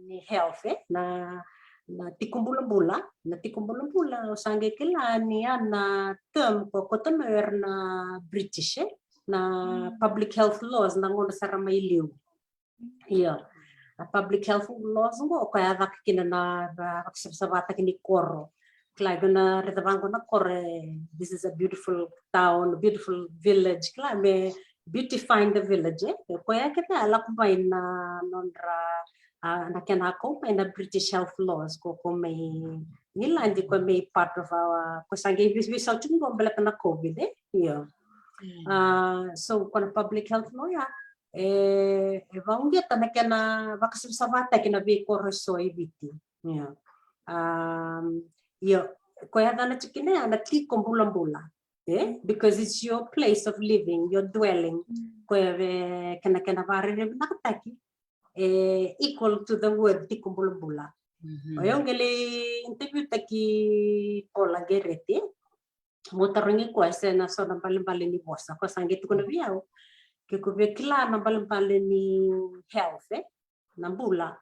ni health, e, na, na tiko bulabula, na tiko bulabula, au sa qai kila ni a na term ko kauta mai o ira na British, e, na public health laws na gauna sara mai liu. Io. Na public health laws qo, o koya a caka kina na, na vakasavasavataki ni koro. Kila, iko na raica vaqo na koro, e, this is a beautiful town, beautiful village. Kila, me beautifying the village, e. O koya kece a lako mai na nodra, a, na kena kau mai na British health laws, ko, ko mai England, ko mai part of our, ko sa qai vei, veisau tiko qo baleta na COVID, e. Io. A, so, ko na public health law ya, e, e vauqeta na kena vakasavasavataki na veikoro eso e Viti. Io. A, io, ko yacana tiko kina ya na tiko bulabula. Eh? Because it's your place of living, your dwelling. Koya e kena, kena vakarerevaki e equal to the word tiko bulabula. O yau qai lai interview taki Paula Gereti. Mo tarogi koya se na so na balebale ni vosa. Koya sa qai tukuna vei au, ke ko via kila na balebale ni health, eh? Na bula.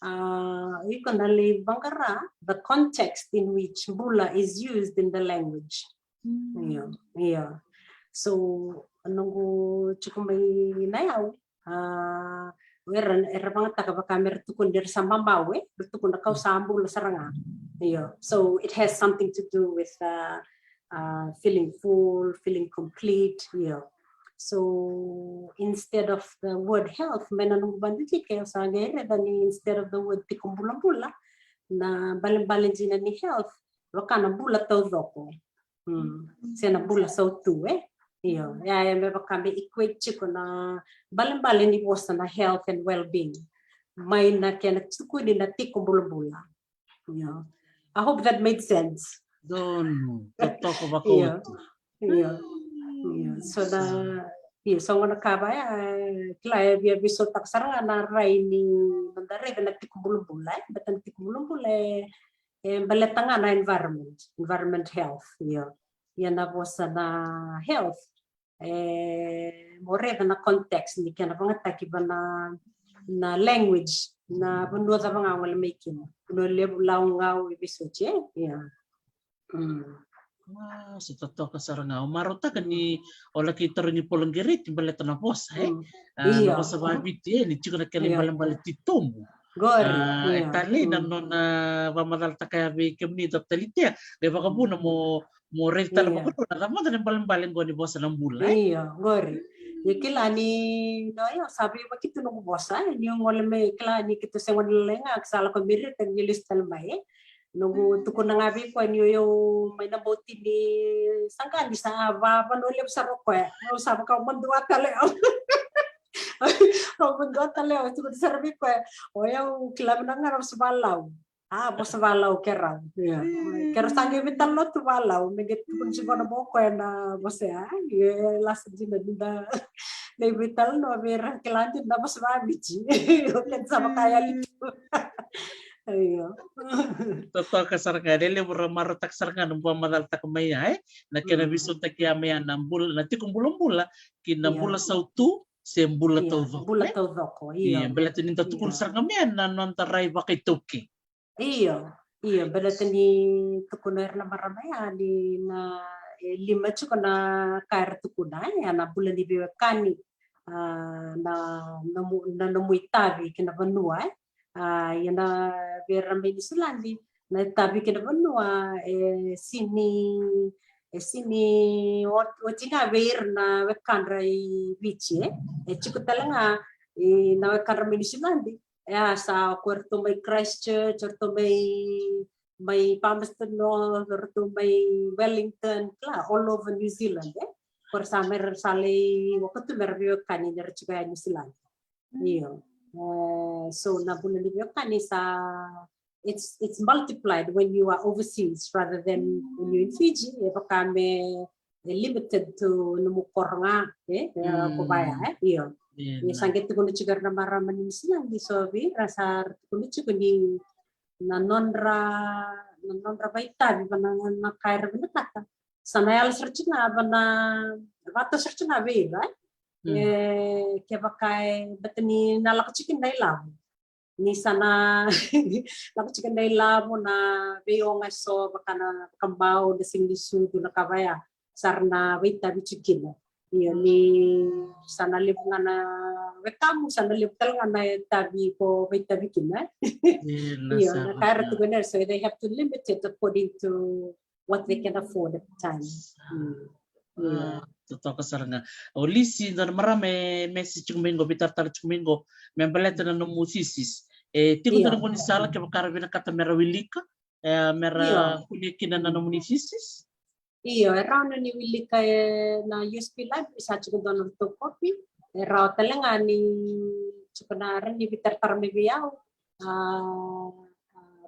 Ah, iko na lai vaqara the context in which bula is used in the language. Io, io. So noqu tiko mai na yau, ah, era, era vagataka vaka mera tukuna, era sa mamau, eh, era tukuna kau sa bula sara ga. Io. So it has something to do with, uh, uh, feeling full, feeling complete. Io. So instead of the word health, mai na noqu vakadidike, au sa qai raica ni instead of the word tiko bulabula, na balebale dina ni health, vaka na bula taucoko. Se na bula sautu, eh? Io, ya, ya me vaka me equate tiko na balebale ni vosa na health and well-being mai na kena tukuni na tiko bulabula. Io. I hope that made sense. Donu, totoka vakautu. Io, io. So na, io, so gona ka vaya, kila e via veisautaka sara ga na rai ni noda raica na tiko bulabula, eh? Baleta na tiko bulabula, eh, e baleta ga na environment, environment health, io. Ia na vosa na health, e, mo raica na context ni kena vagataki va na, na language, na vanua cava ga o gole mai kina. Vanua levu, Lau, Gau, e veisautaka, eh? Ia. Mm. Wow, sa totoka sara ga. Au marautaka ni o laki tarogi Paula Gereti baleta na vosa, eh? Ah, na vosa vaviti, eh, ni tiko na kena ibalebale titobu. Qori, ah, e talei na nona vakamacalataka ya vei kemuni, Doctor Litea. Qai vakavuna mo, mo raici tale vakadua na cava mada na ibalebale qo ni vosa na bula, eh? Io, qori. Ia kila ni, no, io, sa veivaki tu noqu vosa, eh? Ni o gole mai, kila ni keitou se gone lalai ga, sa lako mai Merika, ni lesu tale mai, eh? Noqu tukuna ga vei koya ni o yau mai na bauti ni Saqani, sa va, vanua levu sara o koya. Au sa vaka au madua tale au. Au madua tale au, tukuna sara vei koya. O yau kila vinaka ga na vosa valau. Ah, vosa valau keirau. Ia. Keirau sa qai veitalanoa tu valau, me qai tukuna tiko na voko ena vosa ya. Ia, lasa dina ni da lai veitalanoa vei ira kila dina na vosa vaviti. O keda sa vakayali tu. Io. Totoka sara ga, e levu ra marautaka sara ga na nomu vakamacalataka mai ya, eh? Na kena veisautaki ya mai ya na bula, na tiko bulabula, ki na bula sautu se bula taucoko, eh? Bula taucoko, io. Io, baleta ni da tukuna sara ga mai ya na noda rai vakaitaukei. Io, io, baleta ni tukuna era na marama ya ni na, e lima tiko na ka era tukuna, eh? Na bula ni veiwekani, ah, na, na nomu, na nomu itavi ki na vanua, eh? Ah, ia na vei ira mai Niusiladi, na itavi ki na vanua, e sini, e sini ot-, oti ga vei ira na wekadra i Viti, eh? E tiko tale ga i na wekadra mai Niusiladi. Ia, sa ko iratou mai Christchurch, iratou mai, mai Palmerston North, iratou mai Wellington, kila, all over New Zealand, eh? Ko ira sa mai ra sa lai waka tu me ra veiwekani ni ra tiko ya i Niusiladi. Io. Eh, so na bula ni veiwekani sa, it's, it's multiplied when you are overseas rather than when you're in Fiji. E vaka me, e limited to nomu koro ga, eh? Eh, ko vaya, eh? Io. Io, sa qai tukuna tiko ira na marama ni Niusiladi, so vei ira sa tukuna tiko ni na nodra, na nodra vakaitavi va na, na ka era vinakata. Sa na yalo sara tiko ga va na, vata sara tiko ga vei ira, eh? E, kevaka e, baleta ni na lako tiko na ilavo. Ni sa na lako tiko na ilavo, na veioga eso, vaka na vakamau, na siga ni sucu, na ka vaya, sa ra na vakaitavi tiko kina. Io, ni sa na levu ga na wekamu, sa na levu tale ga na itavi ko vakaitavi kina. Io, na ka era tukuna, so they have to limit it according to what they can afford at the time. Mm. Io. Ah, totoka sara ga. O Lisi, dua na marama e message tiko mai qo, veitaratara tiko mai qo, me baleta na nomu thesis. E tiko dua na gaunisala kevaka ra vinakata me ra wilika, e, me ra kunea kina na nomuni thesis? Io, e rawa ni wilika ena U S P library, sa tiko dua na nodratou kopi. E rawa tale ga ni tiko na, rawa ni veitaratara mai vei au. Ah, ah,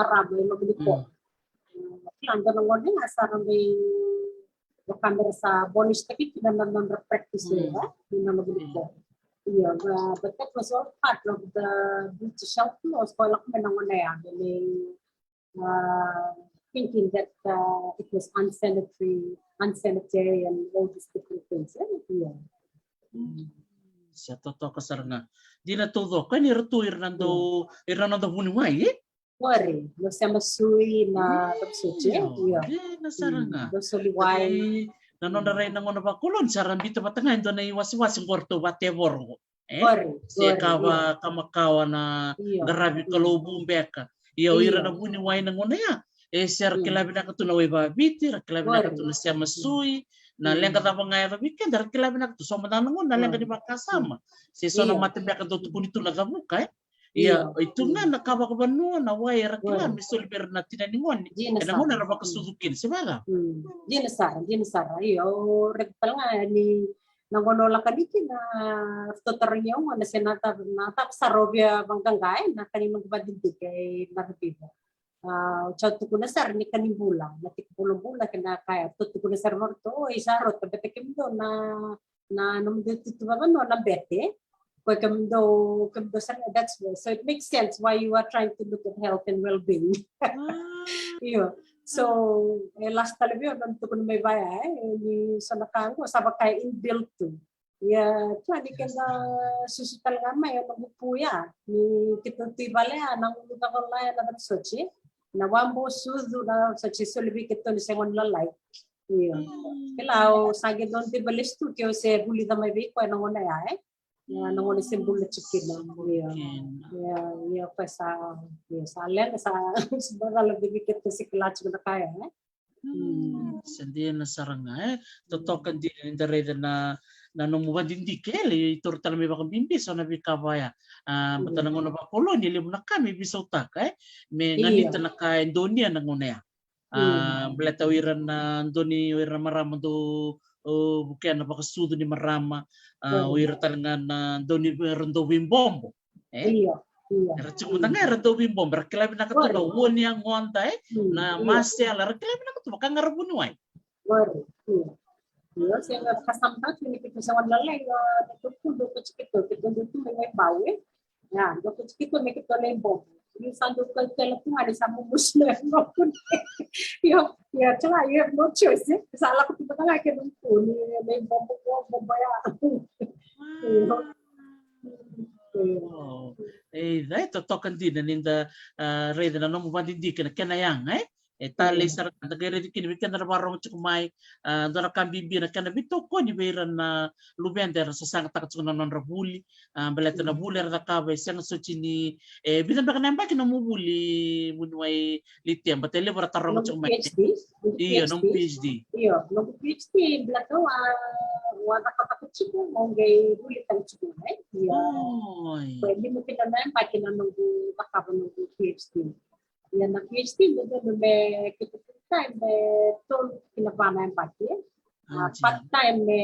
marama e loma ni koro. Kila, dua na gone ya sa ra mai, vaka me ra sa abolishtaki kina na nodra practice era ena loma ni koro. Io, but that was all part of the British health laws, ko lako mai na gone ya me, uh, thinking that, uh, it was unsanitary, unsanitary and all these different things. Io. Sa totoka sara ga. Dina taucoko ni ratou ira na dau, ira na noda vuniwai, e? Qori, dau sema sui, na dau soti, e? Io. Dina sara ga. Dau soli wai. Na nodra rai na gauna vakoloni sa ra biuta vata ga e dua na iwasewase qo ratou vatevoro qo. E? Qori, se ka vaka makawa na qaravi kalou vu beka. Ia o ira na vuniwai na gauna ya, e se ra kila vinaka tu na wai vaviti, ra kila vinaka tu na sema sui, na leqa cava ga e yaco vei keda ra kila vinaka tu. So mada na gauna na leqa ni vakasama, se so na mate beka dau tukuni tu na cavuka, e? Ia e tu ga na ka vakavanua, na wai era kila me soli vei ira na tina ni gone ena gauna era vakasucu kina, se vaka? Dina sara, dina sara. Io, au raica tale ga ni na gauna o lako yani kina, ratou tarogi au gona se na cava, na cava sara au via vaqaqa ena ka ni noqu vadidike e Naraviva. A, au sa tukuna sara ni ka ni bula, na tiki bulabula kei na ka ya, ratou tukuna sara vei ratou, o, isa rota, bete kemudou na, na nomudou itutu vavanua na bete. Ko kemudou, kemudou sara, that's why. So it makes sense why you are trying to look at health and well-being. Io. So e last tale vei au na tukuna mai vaya, e, ni so na ka qo sa vaka e inbuilt tu. Ia, kila ni keda susu tale ga mai ena vuku ya, ni keitou tu i vale ya, na gunu cava la ya, na cava soti, na wabo sucu, na cava soti, soli vei keitou ni se gone lalai. Io. Kila, au sa qai dau dei vale tu ke o se vulica mai vei koya na gone ya, e? Ia, na gone se bula tiko kina. Io. Ia, ia, koya sa, ia, sa leqa, sa, sa vacala vei keitou se kila tiko na ka ya, e? Sa dina sara ga, e? Totoka dina ni da raica na, na nomu vadidike, e lai taura tale mai vakabibi so na veika vaya. A, baleta na gauna vakoloni e levu na ka me veisautaka, e? Me ganita na ka e donuya na gauna ya. A, baleta o ira na donu, o ira na marama dau, o, vukea na vakasucu ni marama, a, o ira tale ga na donu era dau veibobo. E? Io, io. Era tiko mada ga era dau veibobo, era kila vinaka tu na ua ni yagoda, e? Na masela, era kila vinaka tu vaka ga era vuniwai. Qori, io. Io, se vakasama tu ni keitou se gone lalai, io, na keitou dau koti keitou, keitou dau tu mai Waibau, e? Ia, dau koti keitou me keitou lai bobo. Ni sa dau keitou lai tu ga ni sa momosi na yagoqu. Io, io, kila, you have no choice, e? Sa lako tu mada ga kei na tu ni lai bobo, bobo ya. Io. Oh. E, e totoka dina ni da, ah, raica na nomu vadidike na kena yaga, e? E talei sara ga, da qai raica kina vei keda na varogo tiko mai, ah, dua na ka bibi na kena veitokoni vei ira na luveda era sasagataka tiko na nodra vuli, ah, baleta na vuli era cakava e sega soti ni, e, vica beka na yabaki nomu vuli, vuniwai Litia, baleta e levu era taroga tiko mai. Io, nomu PhD. Io, noqu PhD, baleta au a cakacaka tiko, au qai vuli tale tiko, e? Io. Oi. Koya e lima kina na yabaki na noqu cakava noqu PhD. Ia na PhD dodonu me kete full time me tolu ki na va na yabaki, e? Ah, part time me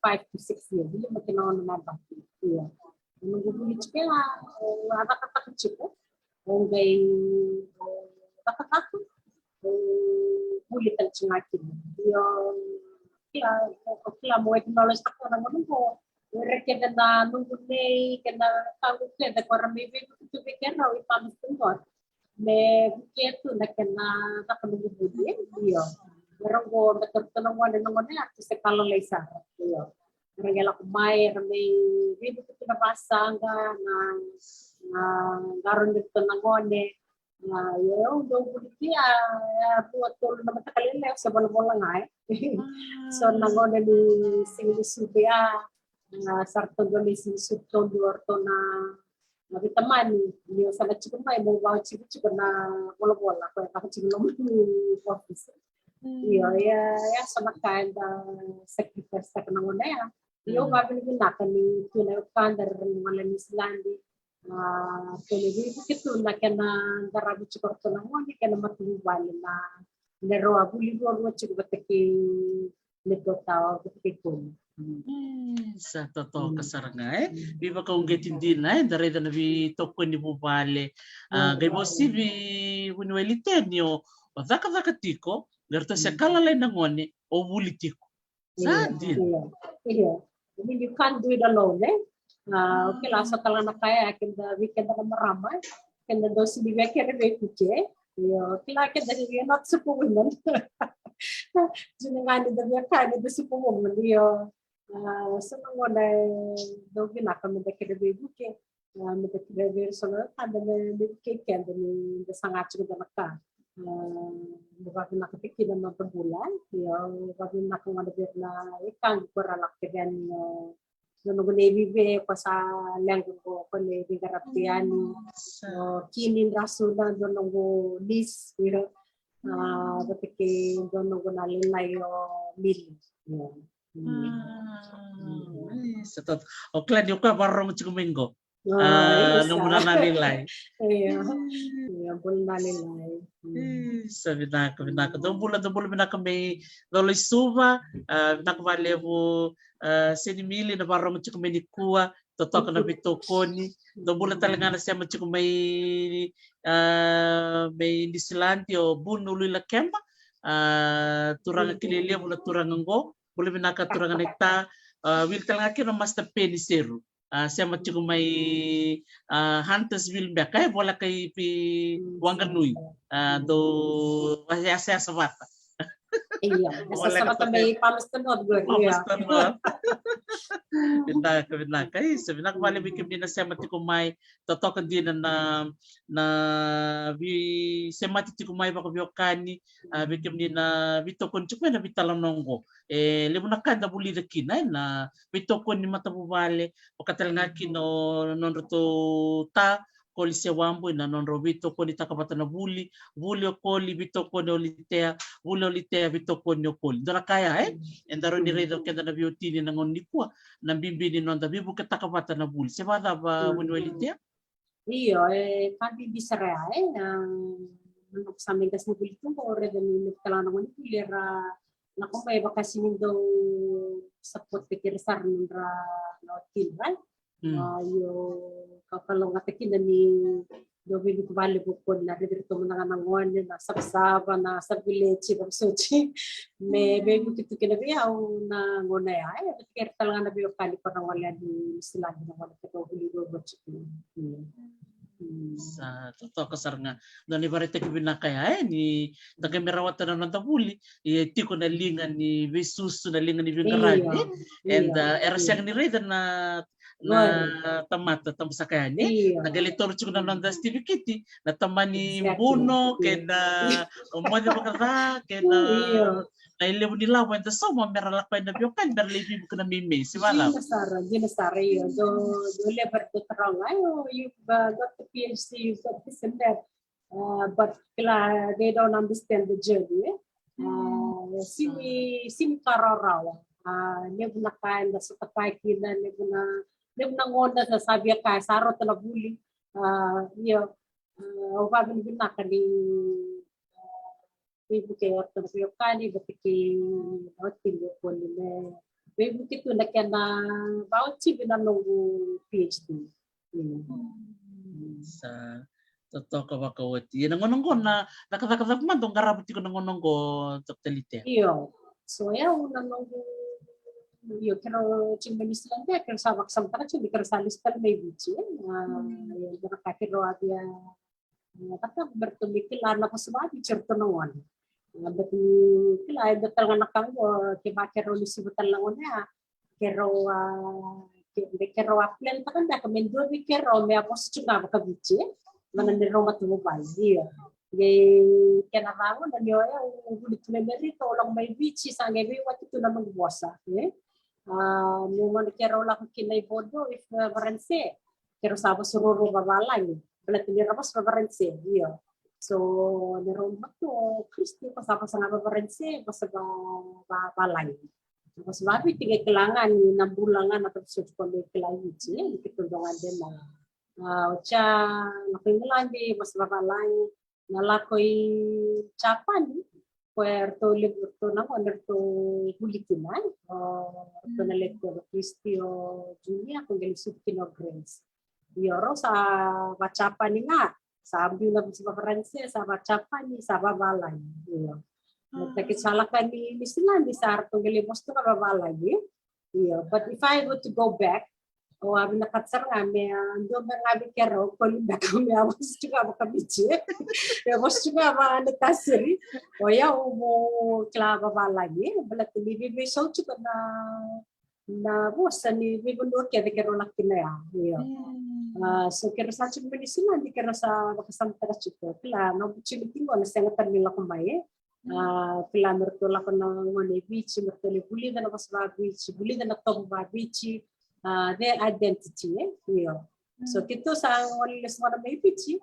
five to six years, lima ki na ono na yabaki. Ia. Na noqu vuli tiko ya, au a cakacaka tiko. Au qai cakacaka, au vuli tale tiko ga kina. Io, kila, au kila mo acknowledge-taka na gauna qo. O ira kece na noqu nei kei na tau kece ko ra mai veivuke tu vei keirau i Palmerston North me vukea tu na kena caka noqu vuli. Io. Era qo me taura tu na gone, na gone ya tu se ka lalai sara. Io. Era qai lako mai, era mai veivuke tu na vasaqa, na, na qarauni iratou na gone. Ah, io, au dau vuli tiko ya, ya rua tolu na mataka lailai, au se volavola ga, e. So na gauna ni siga ni sucu ya, ah, sa ratou dau lai siga ni sucu taudua o ratou na, na veitamani, ni au sa na tiko mai, meu vakaitikotiko na volavola, koya e caka tiko loma ni office. Io, ia, ia so na ka eda sacrifice-taka na gauna ya. Io, au vavinavinaka ni tu na wekada era gole Niusiladi. Ah, kena veivuke tu na kena qaravi tiko ratou na gone, kena matavuvale na, na rau a vuli ruarua tiko vata kei na daughter, vata kei Tony. Mm. Mm, sa totoka sara ga, e? Mm. Veivakauqeti dina, e? Da raica na veitokoni vuvale. Ah, qai vakauasivi vuniwai Litia ni o, o cakacaka tiko, qai ratou se ka lalai na gone, o vuli tiko. Sa dina. Io, io. I mean, you can't do it alone, e? Ah, okay, la so tale ga na ka ya, keda, vei keda na marama, e? Keda dau sega ni via kere veivuke. Io, kila keda ni we are not superwoman. Dina ga ni da via kaya ni da superwoman, io. Ah, so na gauna e dau vinaka me da kere veivuke. Ah, me da kere vei ira so na wekada me, me vukei keda ni da saga tiko dua na ka. Ah, me vakavinakataki kina na noda bula. Io, vakavinaka gona vei ira na wekaqu ko ra lako kece yani, ah, dua noqu nei Vive ko sa leqa qo, ko lai veiqaravi yani. Mm, sa. O Kini Drasu na dua noqu niece, io. Ah, vata kei dua noqu na lailai o Mili. Io. Mm. Ah, e, sa totoka. O kila ni o koya vakarorogo tiko mai qo. Ah, nomu nana lailai. Io. Io, bula nana lailai. Mm. E, sa vinaka, vinaka. Dou bula, dou bula vinaka mai Colo-i-Suva. Ah, vinaka vakalevu, ah, Seni Mili na vakarorogo tiko mai nikua. Totoka na veitokoni. Dou bula tale ga na sema tiko mai, ah, mai Niusiladi, o Bun Uluilakeba. Ah, turaga kilai levu na turaga qo. Bula vinaka turaga naita. Ah, wili tale ga kina o Master Peni Seru. Ah, sema tiko mai, ah, Huntersville beka, e, voleka i Pi Wanganui. Ah, dou yasayasa vata. Io, yasayasa vata mai Palmerston North qori, io. Palmerston North. Vinaka, vinaka. Isa, vinaka vakalevu vei kemuni na sema tiko mai. Totoka dina na, na veisemati tiko mai vakaveiwekani. Ah, vei kemuni na veitokoni tiko mai na veitalanoa qo. E levu na ka eda vulica kina, e, na veitokoni ni matavuvale, vaka tale ga kina o nodratou ta, Koli Sewabui, na nodrau veitokonitaka vata na vuli, vuli o Koli, veitokoni o Litea, vuli o Litea, veitokoni o Koli. Dua na ka ya, e? Eda rawa ni raica o keda na veiwatini na gauna nikua, na bibi ni noda veivuketaka vata na vuli. Se vakacava vuniwai Litea? Io, e ka bibi sara ya, e, ah, na noqu sa mai qasenivuli tu qo, au raica ni na veitalanoa ni vuli era lako mai vaka sega ni dau support-taki ira sara na nodra na wakili, right? Mm. Ah, io, ka, ka kalougata kina ni dau veivuke vakalevu o Koli, na raici iratou mada ga na gone, na savasava, na savileti, na vosoti. Me veivuke tu kina vei au na gauna ya, e, vata kei ira tale ga na veiwekani ko ra gole yani Niusiladi na gauna keitou vuli ruarua tiko. Mm. Mm. Sa totoka sara ga. Dua na ivakaraitaki vinaka ya, e, ni da qai mai rawata na noda vuli, e tiko na liga ni veisusu, na liga ni veiqaravi. Io, io, eda, era sega ni raica na, na tamata tabasaka yani. Io. Na qai lai taura tiko na noda sitivikiti, na tamani buno kei na moce vakaca kei na na ilevu ni lavo eda sauma mera lako yani na veiwekani mera lai veivuke na meimei, se vacava? Dina sara, dina sara, io. Dou, dou levu era dau taroga, oh, you've uh, got the P H D, you've got this and that. Uh, but kila, they don't understand the journey, eh? Uh, sini, sini ka rawarawa. Uh, levu na ka eda sotava kina, levu na, levu na gauna sa via kaya sa rauta na vuli. Uh, io, uh, au vavinavinaka ni uh, veivuke o ratou na veiwekani vata kei na watiqu o Koli me veivuke tu na kena vaotivi na noqu P H D. Sa totoka vakaoti. Ia na gauna oqo na cakacaka cava mada o qarava tiko na gauna oqo, Doctor Litea? Io. So, e au na noqu, io, keirau tiko mai Niusiladi, keirau sa vakasamataka tiko ni keirau sa lesu tale mai Viti. Ah, io, na ka keirau a via cakava me ratou mai kila na vosa vaViti o ratou na gone. Baleta ni kila e dua tale ga na ka oqo, kevaka keirau lesuva tale na gone ya, keirau a, ke, me keirau a plan taka beka me dua vei keirau me a vosa tu ga vakaViti ena neirau matavuvale. Io. Qai kena ca gona ni o yau vuli tu mai Merika, au lako mai Viti, sa qai veiwati tu na noqu vosa, e? A, me gona keirau lako kina i Bordeaux, i Varanise, keirau sa vosa ruarua vavalagi. Baleta ni ra vosa vaVaranise, io. So neirau matua o Kristi ko sa vosa ga vaVaranise, vosa va, vavalagi. Vosa vaViti qai kila ga ni na bula ga na ka vosoti ko me kila Viti, e, ni keitou dua ga de na. A, oti ya na ko Igiladi, vosa vavalagi, na lako i Japani, ko e ratou levu, ratou na gone ratou vuli kina, e? O ratou na levu ko Kristi, o Junia, ko qai lesuvi kina o Grace. Io, rau sa vaJapani ga, sa biu na vosa vaFaranise, sa vaJapani, sa vavalagi. Io. Baleta ke sa lako i Niusiladi, sa ratou qai lai vosa tu ga vavalagi. Io, but if I were to go back, au a vinakata sara ga me a dua beka ga vei keirau, Koli beka, me a vosa tu ga vakaViti. Me a vosa tu ga vaka Natasiri. O yau mo kila vavalagi, baleta ni veiveisau tiko na, na vosa ni veivanua kece keirau lako kina ya. Io. A, so keirau sa tiko mai Niusiladi, keirau sa vakasamataka tiko, kila na opportunity qo na sega tale ni lako mai, e? A, kila me ratou lako na gone i Viti, me ratou lai vulica na vosa vaViti, vulica na tovo vaViti, a, their identity, e? Io. So keitou sa gole lesu gona mai Viti.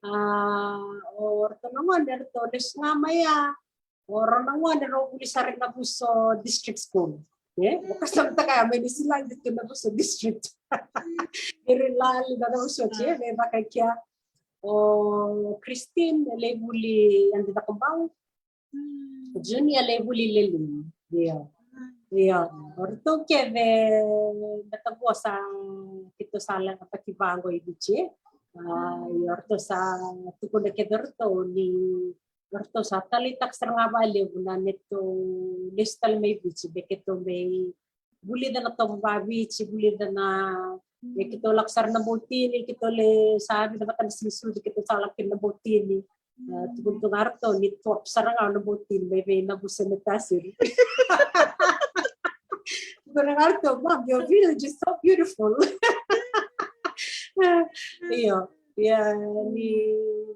A, o ratou na gone ratou lesu ga mai ya. O rau na gone rau vuli sara i Navuso District School. E? Vakasamataka ya mai Niusiladi tu Navuso District. Iri lali na Navuso ti, e, me vaka kia. O Christine, e lai vuli Yadi Cakobau. Junia lai vuli Lelevu. Io. Io. O ratou kece na tavosa keitou sa leqa taki vaqo i Viti. A, io, o ratou sa tukuna kece o ratou ni o ratou sa taleitaka sara ga vakalevu na neitou lesu tale mai Viti, me keitou mai vulica na tovo vaViti, vulica na, e keitou lako sara na Naboutini, keitou le sa vica vata na silisili, keitou sa lako kina na Naboutini. A, tukuna tu ga ratou ni top sara ga o Naboutini mai vei Navuso Natasiri. Tukuna ga ratou, Mom, your village is so beautiful. Io, ia ni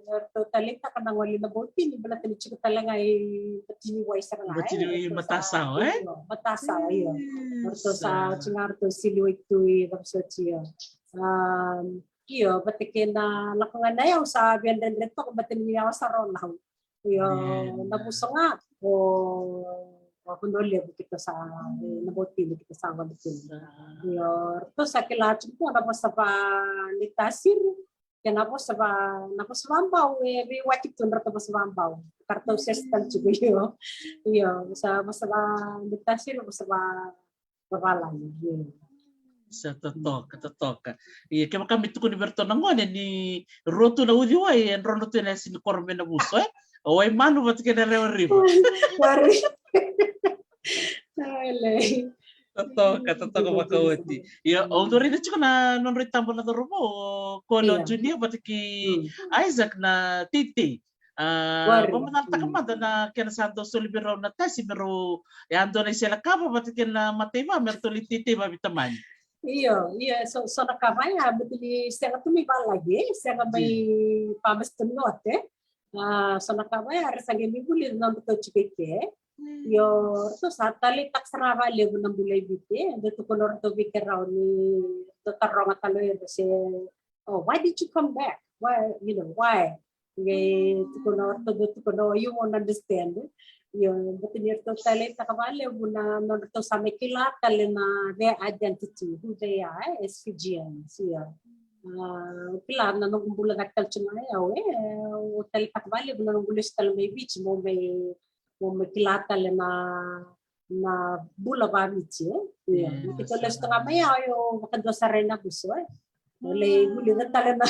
ratou taleitaka na gole i Naboutini, baleta ni tiko tale ga i Batiniwai sara ga, Batiniwai, e? Matasawa, e? Io, Matasawa, io. Ratou sa tiko ga ratou sili wai tu i Navuso ti, io. Io, vata kei na lako ga na yau sa via dredre toka, vata ni yawa sara o Lau. Io, Navuso ga, o, o Vanua Levu keitou sa, e, Naboutini keitou sa gole kina. Io, ratou sa kila tiko na vosa vaNatasiri, kei na vosa va, na vosa vaBau, e veiwati tu na ratou vosa vaBau. Ka ratou sese tale tiko, io. Io, sa vosa vaNatasiri, vosa va vavalagi. Sa totoka, totoka. Ia, kevaka me tukuni vei iratou na gone ni rua tu na uciwai e drodro tu ena yasa ni koro mai Navuso, e? O Waimanu vata kei na Rewa River. Wari. Ai, lai. Totoka, totoka vakaoti. Ia, au dau raica tiko na nodrau itaba na cauravou, o Koli, o Junia vata kei Isaac na teitei. A, vakamacalataka mada na kena sa dau soli vei rau na tasi me rau, e a dua na iselekava vata kei na mataiva me ratou lai teitei vaveitamani. Io, io, so, so na ka vaya, bati ni sega tu mai valagi, sega mai pharmacy tu ni ote. Ah, so na ka vaya, era sa qai mai vuli na nodratou tiko i ke. Io, so sa taleitaka sara vakalevu na bula i Viti, e. Da tukuna o ratou vei keirau ni, da taroga tale o ira se, "Oh, why did you come back? Why, you know, why?" Qai tukuna o ratou, tukuna, "Oh, you won't understand." Io, bati ni ratou taleitaka vakalevu na nodratou sa mai kila tale na their identity, who they are, eh, as Fijians. Io. Ah, kila na noqu bula cake tale tiko ga o yau, e, au taleitaka vakalevu na noqu lesu tale mai Viti, mo mai, mo mai kila tale na, na bula vaViti, e. Io. Ni keitou lesu tu ga mai, au vakadua sara ina vuso, e. Au lai vulica tale na,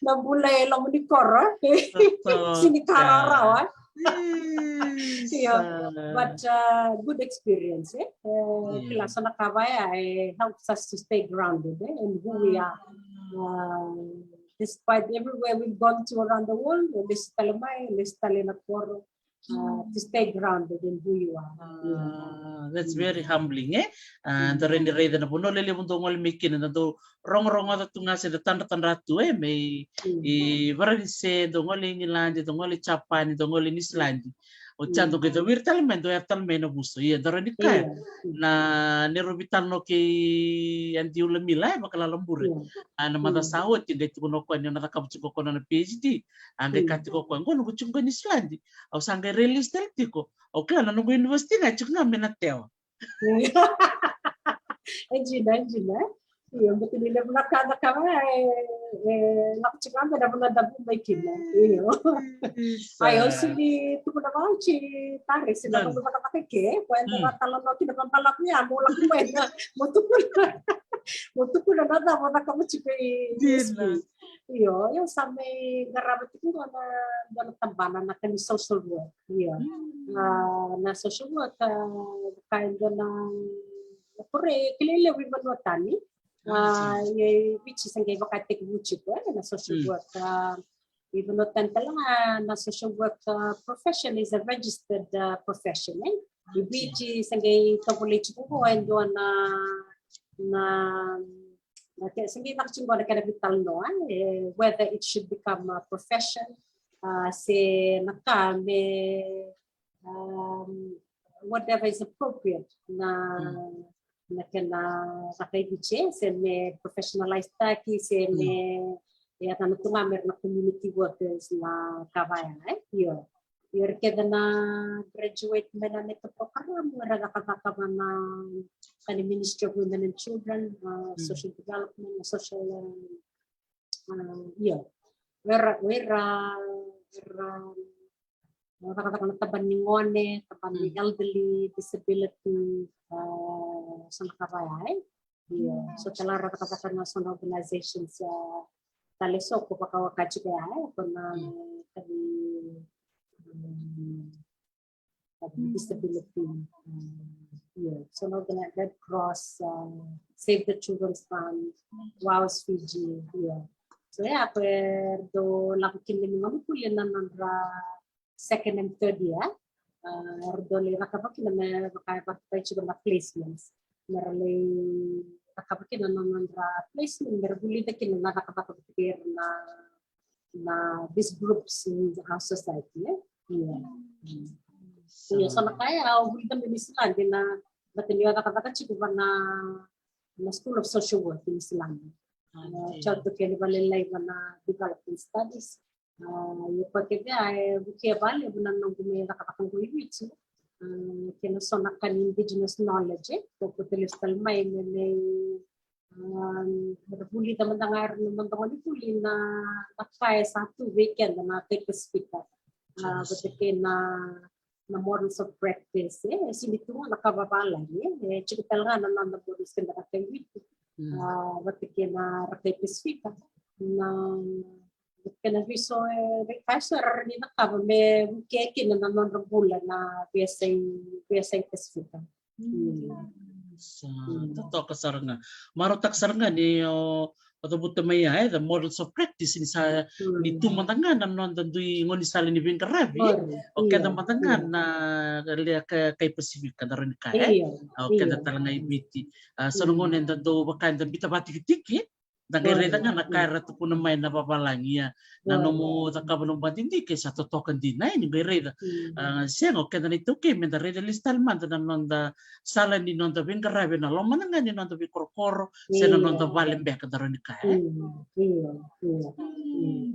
na bula e loma ni koro, e. Sega ni ka rawarawa. Io, but, uh, good experience, e. E, kila, so na ka vaya, e, helps us to stay grounded, e, in who we are. Uh, despite everywhere we've gone to around the world, e, lesu tale mai, lesu tale na koro, uh, to stay grounded in who you are. Ah, that's very humbling, e? Ah, da rawa ni raica na vanua lelevu dou gole mai kina, da dou rogorogoca tu ga se da tadratadra tu, e, mai i Varanise, dou gole i Igiladi, dou gole i Japani, dou gole i Niusiladi. O ca dou qai cawiri tale mai, dou yaco tale mai na vuso. Ia, da rawa ni kaya na neirau veitalanoa kei Adi Ulamila, e, Vakalala Bure. A, na macawa sa oti, qai tukuna o koya ni na cakava tiko o koya na PhD. A qai kaya tiko o koya, "Qo noqu tiko qo i Niusiladi. Au sa qai release tale tiko. Au kila na noqu university ga e tiko ga mai Natewa." E dina, e dina. Io, bati ni levu na ka, na ka, e, e, lako tiko ga mai na vanua da vu mai kina. Io. Ai, au sega ni tukuna vakaoti, Tare, se na vanua cakacaka ke, ko eda na talanoa kina, vabalavu ya, mo lako mai na, mo tukuna, mo tukuna na cava o cakava tiko i Niusiladi. Io, io, sa mai qarava tiko qo na, dua na tabana na ka ni social work. Io. Ah, na social work, ah, ka e dua na, na koro e kilai levu i vanua tani. Ah, io, i Viti sa qai vakatekivu tiko, e, na social work. Ah, i vanua tani tale ga na social work, ah, profession is a registered, ah, profession, e. I Viti sa qai tovolei tiko qo e dua na, na, na ke, sa qai vaka tiko qo na kena veitalanoa, e, whether it should become a profession, ah, se na ka me, um, whatever is appropriate na, na kena caka i Viti, se me professionalize taki, se me, e, yaco tu ga me ra na community workers na ka vaya, e? Io. Io, ira kece na graduate mai na NETO program, era cakacaka va na ka ni Ministry of Women and Children, ah, social development, social, ah, ah, io. Era, era, era, ah, cakacaka na tabana ni gone, tabana ni elderly, disability, ah, so na ka vaya, e? Io, so tale ga ra cakacaka na so na organizations, ah, tale so ko vakawaka tiko ya, e, ko na ka ni, um, disability, um, io, so na organi-, Red Cross, um, Save the Children's Fund, WOWS Fiji, io. So ya, ko e dau lako kina ni gone vuli na nodra second and third year, ah, era dau lai cakava kina me vaka e vakatai tiko na placements. Me ra lai cakava kina na nodra placement, me ra vulica kina na cakacaka vata kei ira na, na these groups in our society, e? Io. Io, so na ka ya au vulica mai Niusiladi na, vata ni au cakacaka tiko va na, na School of Social Work in Niusiladi. Ah, okay. Au tiko kina vakalailai va na Development Studies. Ah, io, koya kece ya e vukea vakalevu na noqu mai cakacaka qo i Viti. Ah, kei na so na ka ni indigenous knowledge, e, ko, ko tale tale mai me, me, ah, me ra vulica mada ga era na noda gone vuli na, na ka e sa tu vei keda na kai Pasifika. Ah, vata kei na, na models of practice, e, e sega ni tu ga na ka vavalagi, e, e tiko tale ga na noda models keda na kai Viti. Ah, vata kei na ra kai Pasifika. Na kena viso e, e, ka eso era rawa ni cakava me vukea kina na nodra bula na veiyasai, veiyasai Pasifika. Sa totoka sara ga. Marautaka sara ga ni o, o cavuta mai ya, e, the models of practice ni sa, ni tu mada ga na noda dui gaunisala ni veiqaravi, o keda mada ga na lewe kai Pasifika da rawa ni kaya, e, o keda tale ga i Viti. A, so na gauna eda dau vaka eda bita vatikitiki, da qai raica ga na ka era tukuna mai na vavalagi, ia na nomu cakava nomu vakadidike sa totoka dina, e, ni qai raica. A, sega, o keda na iTaukei meda raica lesu tale mada na noda sala ni noda veiqaravi ena loma ga ni noda veikorokoro se na noda vale beka da rawa ni kaya, e.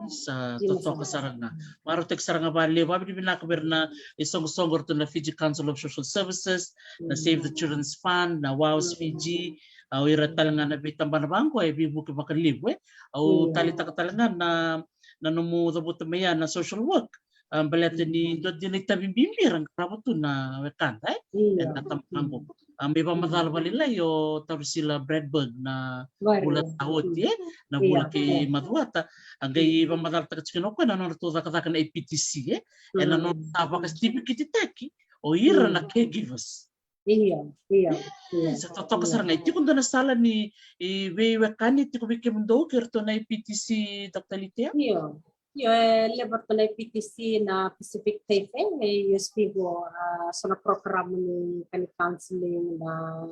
Sa totoka sara ga. Marautaki sara ga vakalevu, vakavinavinaka vei ira na isoqosoqo, ratou na Fiji Council of Social Services, na Save the Children's Fund, na WOWS Fiji, o ira tale ga na veitabana vaqo e veivuke vakalevu, e. Au taleitaka tale ga na, na nomu cavuta mai ya na social work. A, baleta ni dua dina itavi bibi era qarava tu na wekada, e, ena tabana qo. A, mai vakamacala vakalailai o Tarusila Bradburg na vula sa oti, e, na vula kei Macuata. A qai vakamacalataka tiko kina o koya na nodratou cakacaka na A P T C, e, ena nodra sa vakasitivikititaki o ira na caregivers. Io, io, io. Sa totoka sara ga. E tiko dua na sala ni veiwekani tiko vei kemudou kei ratou na A P T C, Doctor Litea? Io, io, e levu ratou na A P T C na Pacific Tafe, e U S P qo, a, so na program ni ka ni counseling, na,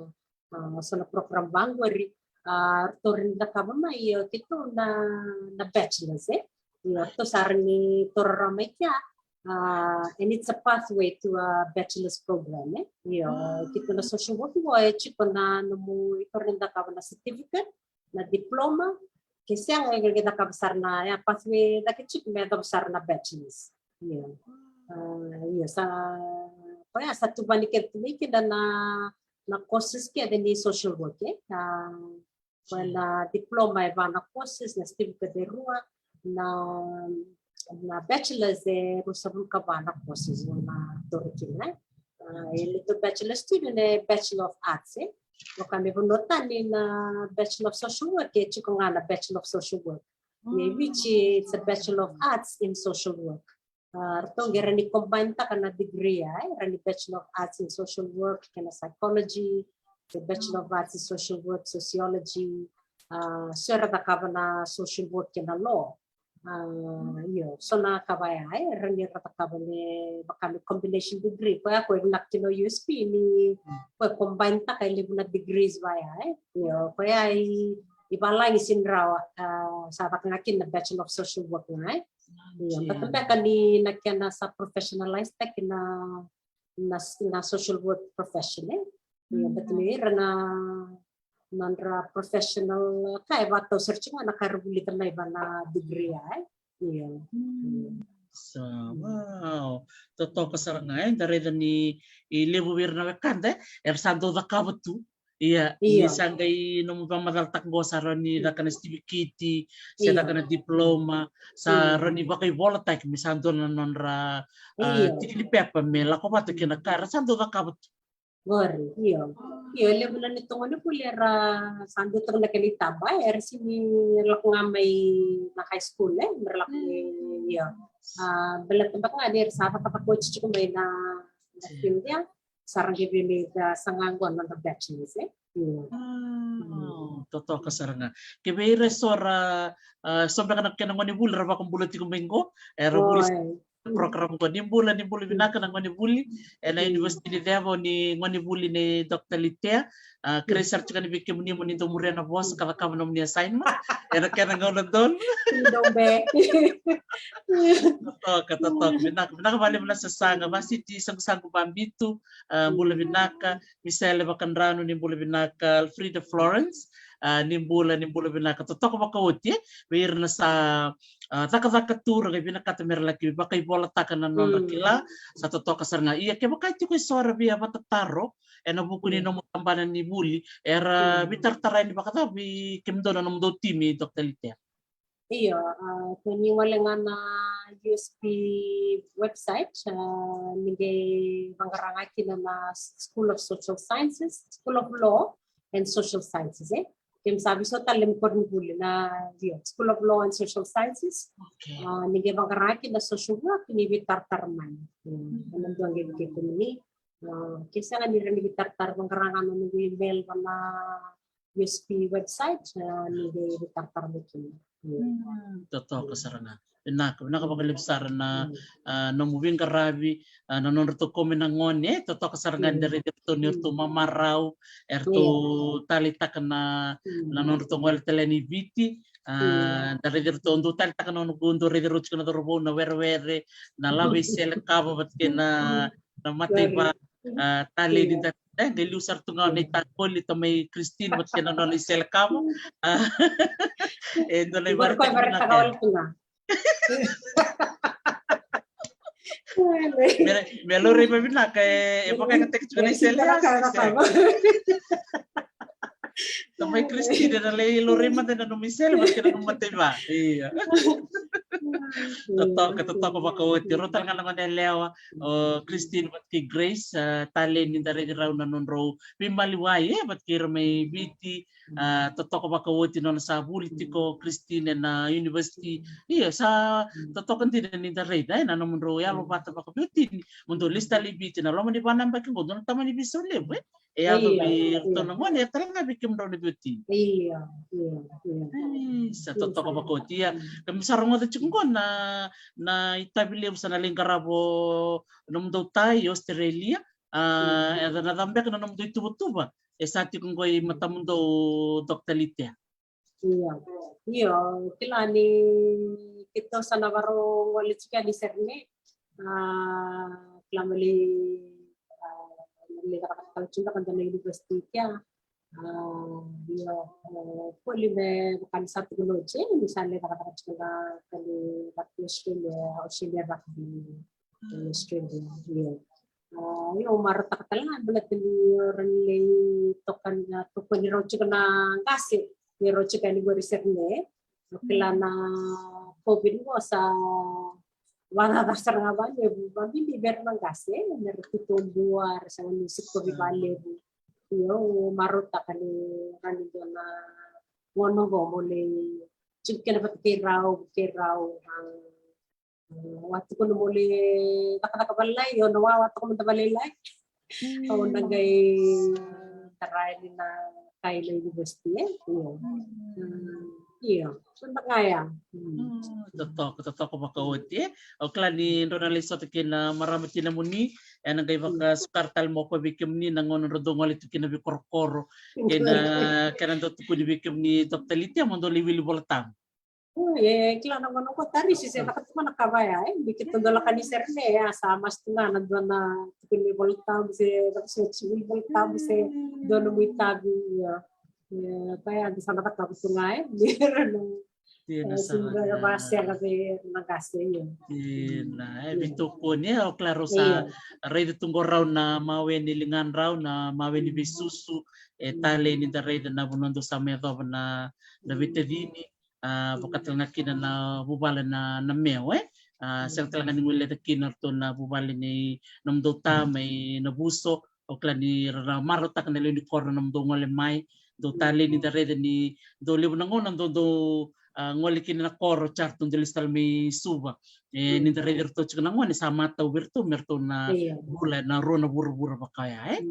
a, so na program vaqori, a, ratou rawa ni cakava mai, io, keitou na, na bachelors, e? Io, ratou sa rawa ni taura rawa mai kea, a, and it's a pathway to a bachelor's program, e? Io, keitou na social work qo e tiko na nomu, iko rawa ni cakava na certificate, na diploma, ke sega e qai cakava sara na, e, pathway cake tiko me yacova sara na bachelor's. Io. A, io, sa, koya sa tuvani kece tu mai kina na, na courses kece ni social work, e? A, koya na diploma e va na courses, na certificate e rua, na, na bachelor's e ruasagavulu ka va na courses o na taura kina, e. A, e levu bachelor student e Bachelor of Arts, e. Vaka me vanua tani na Bachelor of Social Work, e tiko ga na Bachelor of Social Work. Ia e Viti, it's a Bachelor of Arts in Social Work. A, ratou qai rawa ni combine taka na degree, e, rawa ni Bachelor of Arts in Social Work kei na Psychology, se Bachelor of Arts in Social Work, Sociology, a, so era cakava na social work kei na law. A, io, so na ka vaya, e, rawa ni ra cakava me vaka me combination degree. Koya qo e vinaka kina o U S P ni qo e combine taka e levu na degrees vaya, e. Io, koya i, i valagi sega ni rawa, a, sa caka ga kina na Bachelor of Social Work ga, e. Io, baleta beka ni na kena sa professionalize taki na, na, na social work profession, e. Io, baleta ni ira na, na nodra professional ka e vakatau sara tiko ga na ka era vulica mai va na degree, e. Io. Sa, wow. Totoka sara ga, e, da raica ni, e, levu vei ira na wekada, e, era sa dau cakava tu. Ia, ni sa qai nomu vakamacalataka qo sa rawa ni caka na certificate, se caka na diploma, sa rawa ni vakaivolataki me sa dua na nodra, a, tiki ni pepa me lako vata kei na ka era sa dau cakava tu. Qori, io. Io, e levu na neitou gonevuli era sa dua toka na kena itaba, era sega ni lako ga mai na high school, e, me ra lako mai, io. A, baleta beka ga ni era sa cakacaka oti tiko mai na, na field ya. Sa ra qai vei me da saga qo na noda bachelors, e? Io. Totoka sara ga. Ke vei ira eso ra, a, so beka na kena gonevuli ra vakabula tiko mai qo, era vuli program qo. Ni bula, ni bula vinaka na gonevuli ena University ni Ceva, ni gonevuli nei Doctor Litea. A, kerei sara tiko yani vei kemuni mo ni dau muria na vosa ka cakava nomuni assignment ena kena gauna donu. Dou be. Totoka, totoka. Vinaka, vinaka vakalevu na sasaga. Vasiti Saqusaqu Babitu, a, bula vinaka. Misele Vakadranu, ni bula vinaka. Alfreda Florence, a, ni bula, ni bula vinaka. Totoka vakaoti, e, vei ira na sa, a, cakacaka tu, ra qai vinakata me ra laki vakaivolataka na nodra kila, sa totoka sara ga. Ia kevaka e tiko eso era via vatataro ena vuku ni nomu tabana ni vuli, era veitaratara yani vakacava vei kemudou na nomudou timi, Doctor Litea? Io, a, ko ni gole ga na U S P website, a, ni qai vaqara ga kina na School of Social Sciences, School of Law and Social Sciences, e. Keimami sa veisotali na koronivuli na, io, School of Law and Social Sciences. A, ni qai vaqara ga kina social work, ni veitaratara mai. Io, ena dua qai vei kemuni. A, ke sega ni rawa ni veitaratara, vaqara ga na nomu email va na U S P website, a, ni qai veitaratara mai kina. Mm. Totoka sara ga. Vinaka, vinaka vakalevu sara na, a, nomu veiqaravi, a, na nodratou kau mai na gone, e, totoka sara ga ni da raici iratou ni ratou mamarau, eratou taleitaka na, na nodratou gole tale i Viti, a, da raici iratou dau taleitaka na nodratou, dau raici rau tiko na cauravou, na werewere, na lava i sele kava vata kei na, na mataiva, a, talei ni da, e, qai liu sara tu ga o Nei Takoli, tamai Christine vata kei na nona i sele kava. A, e dua na ivakaraitaki vinaka. Me, me laurai mai vinaka, e, e vakayagataki tiko na i sele. Tamai Christine, na lai laurai mada na nomu i sele vata kei na nomu mataiva. Ia. Totoka, totoka vakaoti. Rau tale ga na gone yalewa, o Christine vata kei Grace, a, talei ni da raici rau na nodrau veimaliwai, e, vata kei ira mai Viti, a, totoka vakaoti nona sa vuli tiko o Christine ena university. Ia, sa totoka dina ni da raica, e, na nomudrau yalo vata vakaveiwatini. Mo dou lesu tale i Viti, na loma ni va na yabaki qo, dou na tamani veisau levu, e. E yaco vei iratou na gone, e tale ga vei kemudrau na veiwatini. Ia, ia, ia. Sa totoka vakaoti, ia. Keimami sa rogoca tiko qo na, na itavi levu sa na lai qarava o nomudou ta i Australia. A, e na cava beka na nomudou ituvatuva e sa tiko qo i matamudou, Doctor Litea? Ia, io, kila ni keitou sa na varau gole tiko yani Sydney. A, kila mai lai, a, lai cakacaka tale tiko beka dua na university kea. A, io, e, poli me vaka ni sa tukuna o Jane, ni sa lai cakacaka tiko na ka ni rugby Australia, Australia rugby. Australia, ia. A, io, marautaka tale ga baleta ni o ira na lai tokoni, a, tokoni rau tiko na qase ni rau tiko yani qori Sydney. O kila na COVID qo sa vakacaca sara ga valevu, vakabibi vei ira na qase, me ra tubu, era sa gone sikovi valevu. Io, marautaka ni ra ni dua na gauna qo mo lai tiko kina vata kei rau, kei rau, a, Au a tukuna mo lai cakacaka vakalailai, o na wawa toka mada vakalailai. Au na qai tara yani na ka i na university, e? Io. Io. Io. So na ka ya. Totoka, totoka vakaoti, e? Au kila ni drau na lai sota kei na marama tinamuni, e na qai vakasukara tale mai o koya vei kemuni na gauna drau dau gole tu kina veikorokoro. Kei na, kei na dau tukuni vei kemuni Doctor Litia mo dau lai wili Vola Tabu. E kila na gauna qo Tarisi se caka tu ga na ka vaya, e, ni keitou dau lako ni sere ne, e, a sa masu tu ga na dua na tukuni Vola Tabu se, na ka se tukuni Vola Tabu se dua na nomu itavi, ia. E, ka ya da sa na cakava tu ga, e, ni ra na, e, sa na vasega vei na qase, ia. Ina, e, veitokoni, e, au kila rau sa raica tu qo rau na mawe ni ligadrau, na mawe ni veisusu, e, talei ni da raica na vanua dou sa mai yacova na, na veitacini. A, vaka tale ga kina na vuvale na, na Meo, e? A, sega tale ga ni guileca kina ratou na vuvale ni nomudou ta mai Navuso. Au kila ni ra na marautaka na lewe ni koro na nomudou gole mai, dou talei ni da raica ni dou levu na gauna dou, dou, a, gole kina na koro, sa ratou dou lesu tale mai Suva. E, ni da raica ratou tiko na gone sa matau vei ratou me ratou na bula ena rua na vuravura vaka oya, e?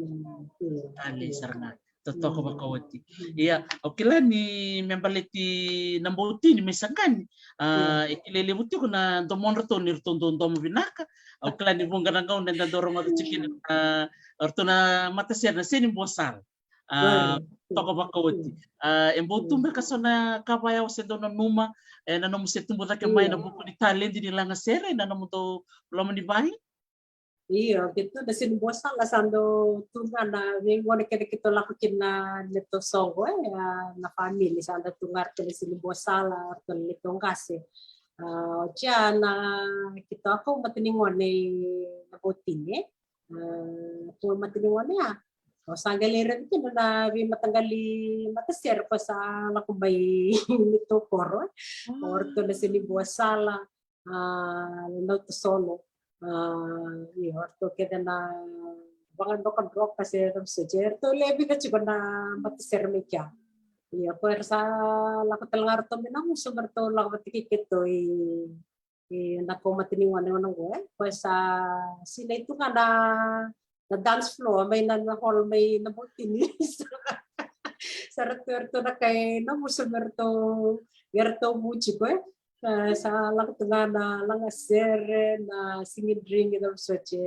Talei sara ga. Totoka vakaoti. Ia, au kila ni me baleti Naboutini mai Saqani. A, e kilai levu tiko na domodratou ni ratou dau domo vinaka. Au kila ni vuqa na gauna eda dau rogoca tiko kina na, o ratou na matasere na Seni Buasala. A, toka vakaoti. A, e bau tu beka so na ka vaya o se dau nanuma, e, na nomu se tubu cake mai na vuku ni taledi ni lagasere, na nomudou loma ni vale? Io, keitou na Seni Buasala sa dau tu ga na veigone kece keitou lako kina na neitou soqo, e, a, na famili sa dau tu ga ratou na Seni Buasala, ratou na neitou qase. A, oti ya na keitou a kau mata ni gone i Naboutini, e. A, kau mata ni gone ya. Au sa qai lai raica kina na veimataqali matasere ko sa lako mai neitou koro, e. O ratou na Seni Buasala, a, Nauta Solo. A, io, o ratou kece na vakadrokadroka se, se, o ratou lewe vica tiko na matasere mai kea. Io, ko era sa lako tale ga ratou mai Navuso me ratou lako vata kei keitou i, i na kau mata ni gone, gone qo, e. Ko sa sinai tu ga na, na dance floor mai na, na hall mai Naboutini. Sa, Sa ratou, ratou na kai na musu me ratou, me ratou vuci ko e. Sa lako tu ga na lagasere, na sigidrigi, na vosoti.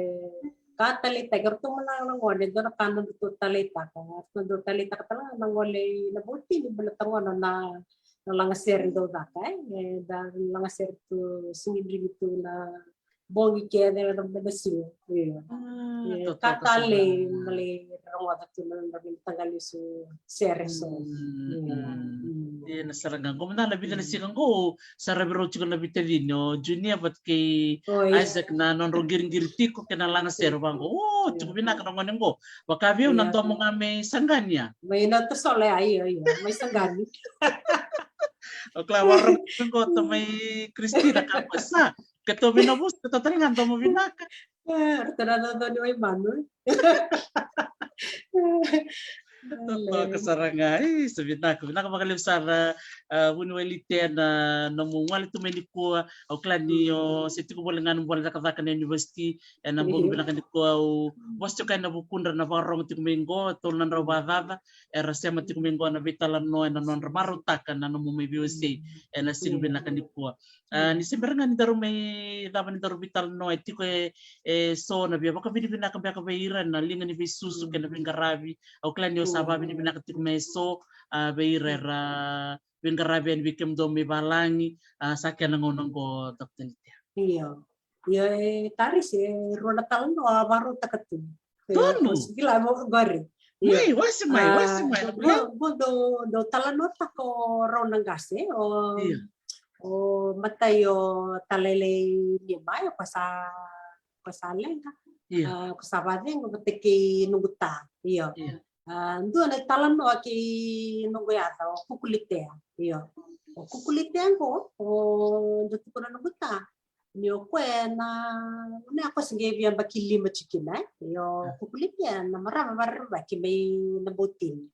Ka taleitaka, ratou ga na gone, dua na ka na ratou taleitaka. Ratou dau taleitaka tale ga na gole i na botini, baleta gona na, na lagasere dau caka, e. E da lagasere tu, sigidrigi tu na bogi kece, na, na siga. Io. Ka talei, na lai rogoca tu na, na vinakata ga lesu sere so. Io, na sara ga. Qo mada na vica na siga qo, sa ravi rau tiko na veitacini o Junior vata kei Isaac na nodrau qiriqiri tiko kei na lagasere vaqo. O, tiko vinaka na gone qo. Vaka vei au na domo ga mai Saqani ya. Mai na ta sola ya, io, io. Mai Saqani. O kila, varo qo ta mai Kristina ka ko sa. Ke to vina vos, ke to tale ga domo vinaka. Ratou na dodo ni wai manu. Totoka sara ga. E, sa vinaka, vinaka vakalevu sara, a, vuniwai Litea na nomu gole tu mai nikua. Au kila ni o se tiko voli ga na vole cakacaka na university, ena bogi vinaka nikua au vosa tiko ena vukudra na vakarogo tiko mai qo, tolu na drau vakacaca, era sema tiko mai qo na veitalanoa ena nodra marautaka na nomu mai veiwasei ena siga vinaka nikua. A, ni se bera ga ni daru mai cava ni daru veitalanoa, e tiko e, e so na via vakavinavinaka beka vei ira na liga ni veisusu kei na veiqaravi. Au kila ni o sa vakavinavinaka tiko mai e so, a, vei ira era veiqaravi yani vei kemudou mai valagi, a, sa kena gauna qo, Doctor Litea. Io. Io, e Taris, e rua na talanoa a varautaka tu. Tonu. Kila mo qori. Io. Mai, wase mai, wase mai. Qo, qo dou, dou talanoataka o rau na qase, o, o matai o talailai ni mai, o ko sa, ko sa leqa. Io. A, ko sa vacegu vata kei noqu ta. Io. Io. A, dua na talanoa kei noqu yaca o Kukulitea. Io. O Kukulitea qo, o dou tukuna noqu ta. Ni o koya na, na koya se qai via yabaki lima tiko kina, e. Io, Kukulitea na marama vakarerevaki mai na botini.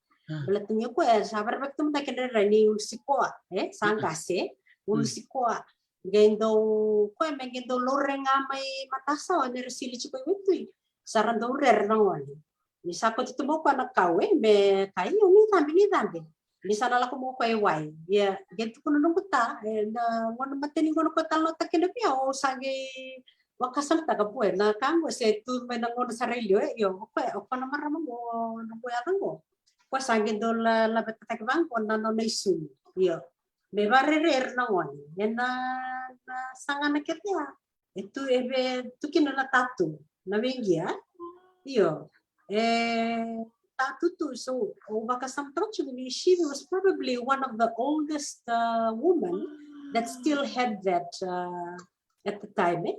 Baleta ni o koya sa vakarerevaki tu mada kina na ni ulu sikoa, e, sa qase, ulu sikoa. Qai dau, koya me qai dau laurai ga mai matasawa ni ra sili tiko i waitui. Sa ra dau rere na gone. Ni sa koto tu mai o koya na kau, e, me kaya, io, ni cabe, ni cabe. Ni sa na lako mai o koya i wai. Ia, qai tukuna noqu ta, e, na gauna, matai ni gauna koya talanoataka kina vei au, au sa qai vakasamataka, boy, na ka qo se tu mai na gauna sara i liu, e, io, o koya, o koya na marama qo, noqu yaca qo. Koya sa qai dau la, lavetataki vaqo na nona isulu. Io. Me vakarerei ira na gone. Ena, na sagana kece ya. E tu, e via tu kina na tatu, na veiqia. Io. E tatu tu, so, au vakasamataka tiko ni she was probably one of the oldest, uh, woman that still had that, uh, at the time, e.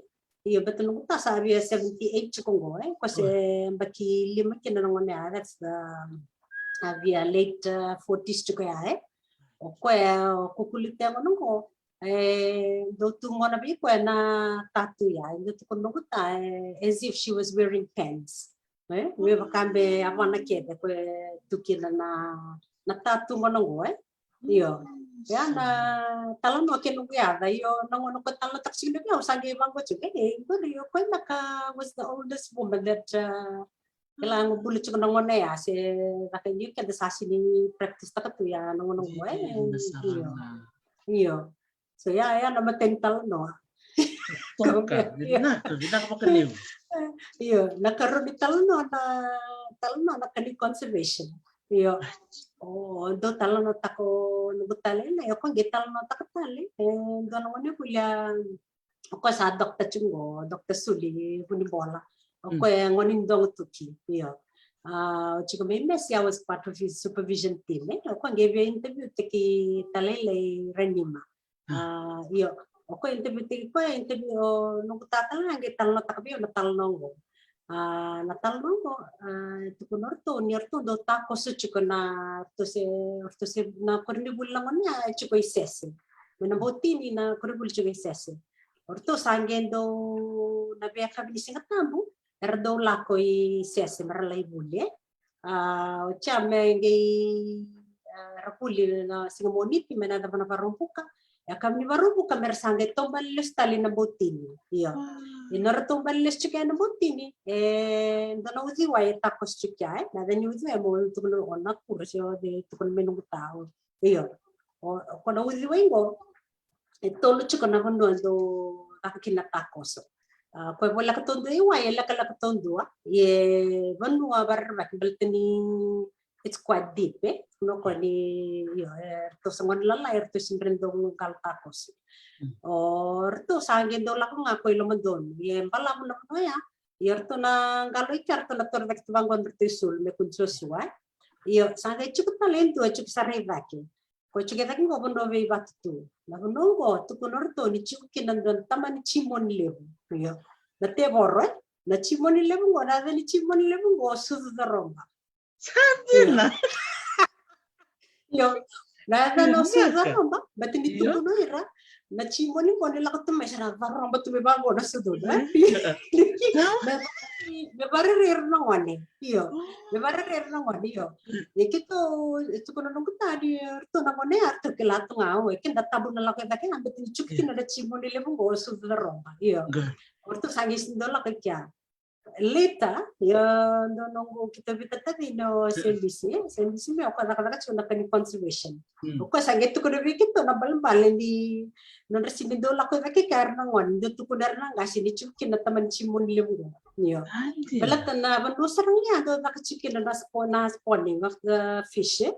Io, baleta noqu ta sa via seventy-eight tiko qo, e. Ko se yabaki lima kina na gone ya, that's the, a via late, uh, forties tiko ya, e. O koya, o Kukulitea qo, e, dau tu gona vei koya na tatu ya, e dau tukuna noqu ta, e, as if she was wearing pants. E, me vaka me yavana kece koya tu kina na, na tatu gona qo, e. Io. Ya na talanoa kei noqu yaca, io, na gauna koya talanoataka tiko kina vei au, au sa qai vaqo tiko, e, qori, io, koya na ka was the oldest woman that, uh, kila, qo bula tiko na gone ya, se caka, io, keda sa sini practice taka tu ya na gauna qo, e. Io. Io. So, ya, ya na matai ni talanoa. Toka, vinaka, vinaka vakalevu. Io, na karua ni talanoa, na talanoa na ka ni conservation. Io. O dau talanoataka o noqu ta lailai, o koya qai talanoataka tale. E dua na gonevuli, o koya sa doctor tiko qo, Doctor Suli Vunibola. O koya e gone ni Dogotuki. Io. A, o tiko mai Mesi, I was part of his supervision team, e. O koya qai via interview taki ta lailai Ranima. A, io, o koya interview taki koya, interview o noqu ta tale ga qai talanoataka vei au na talanoa qo. A, na talanoa qo, a, tukuna o ratou ni o ratou dau takoso tiko na, ratou se, ratou se na koronivuli na gone ya e tiko i Sese. Mai na Botini na koronivuli tiko i Sese. O ratou sa qai dau na veiyakavi ni Siga Tabu, era dau lako i Sese me ra lai vuli, e. A, oti ya me qai, a, ra vuli na Siga Moniti me na yacova na Vakaraubuka. E kama ni Vakaraubuka me ra sa qai taubale lesu tale i Nabautini. Io. E na ra taubale lesu tiko ya i Nabautini, e dua na uciwai e takoso tiko ya, e. Na yaca ni uciwai e mo tukuna o Nakura se o cei tukuna me noqu tau. Io. O, o ko na uciwai qo, e tolu tiko na vanua dau caka kina takoso. A, ko e voleka taudua i wai, e lekaleka taudua. E vanua vakarerevaki baleta ni it's quite deep, e. No ko ni, io, e ratou sa gone lalai, e ratou sa bera ni dau qalo takoso. O ratou sa qai dau lako ga ko i lomadonu. E balavu na vanua ya. Io, ratou na qalo i ke, ratou na toro cake tu vaqo na ratou isulu me kua ni suasua, e. Io, sa qai tiko tale e dua, tiko sara i cake. Ko tiko e cake qo vanua veivatutu. Na vanua qo, tukuna o ratou ni tiko kina dua na tamani jimoni levu. Io. Na tevoro, e? Na jimoni levu qo, na yaca ni jimoni levu qo, sucu coroba. Sa dina. Io. Na yaca na sucu coroba, baleta ni tukuna o ira na jimoni qo ni lako tu mai sa na coroba tu mai vaqo na sucu, e? Me vakarerei ira na gone. Io. Me vakarerei ira na gone, io. E keitou, e tukuna noqu tani, ratou na gone ya ratou kila tu ga, o, e keda tabu na lako e cake, a, baleta ni tiko kina na jimoni levu qo, sucu coroba. Io. O ratou sa qai sega ni dau lako i kea. Later, io, dua noqu, keitou veitatavi o Sebisi, e, Sebisi me o koya cakacaka tiko na ka ni conservation. O koya sa qai tukuna vei keitou na balebale ni nodra sega ni dau lako i cake kea era na gone, dau tukuna era na qase ni tiko kina na tamani jimoni levu qo. Io. Baleta na vanua sara ga ya dau caka tiko kina na spo-, na spawning of the fish, e.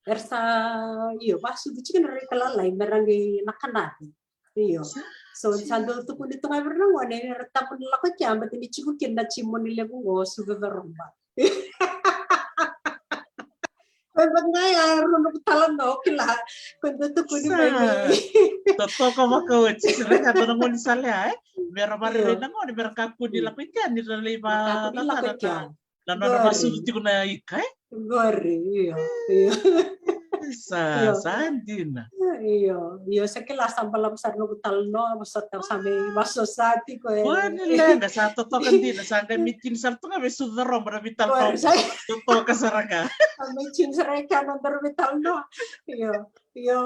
Era sa, io, vasucu tiko na reka lalai me ra qai na kanavi. Io. So, sa dau tukuni tu ga vei ira na gone, era tabu na lako i kea, baleta ni tiko kina na jimoni levu qo, sucu coroba. Ko e vaka ga ya, rua na talanoa, o kila. Ko dau tukuni mai vei. Totoka vakaoti, sa reka dua na gone sa lea, e? Me ra vakarerei na gone, me ra kakua ni lako i kea, ni ra lai va, na nona vasucu tiko na ika, e? Qori, io, io. Sa, sa dina. Io, io, sa kila sa balavu sara noqu talanoa, vosota sa mai vasosa tiko, e. Ko ni leqa, sa totoka dina, sa qai mai tini sara tu ga vei sucu coroba na veitalanoa. Totoka sara ga. Sa mai tini sara ga na nodaru veitalanoa. Io. Io,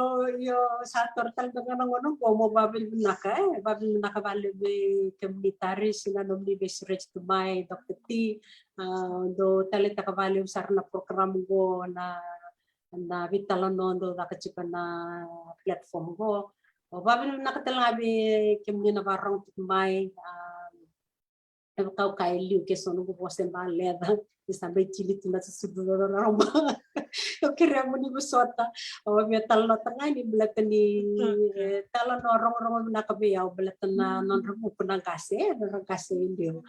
io, sa toro tale ga na gauna qo mo vavinavinaka, e, vavinavinaka valevu vei kemuni Tarisi na nomuni veisureti tu mai, Doctor T, a, dou taleitaka valevu sara na program qo, na, na veitalanoa dou caka tiko na platform qo. O vavinavinaka tale ga vei kemuni na vakarorogo tiko mai, a, E vaka au kaya e liu ke so noqu vosa e baleca, ni sa mai tini tu na susuvu raraba. Au kerea mo ni vosota. Au via talanoataka ga ni baleta ni, e, talanoa rogorogo vinaka vei au baleta na nodra vuku na qase, e, nodra qase e liu.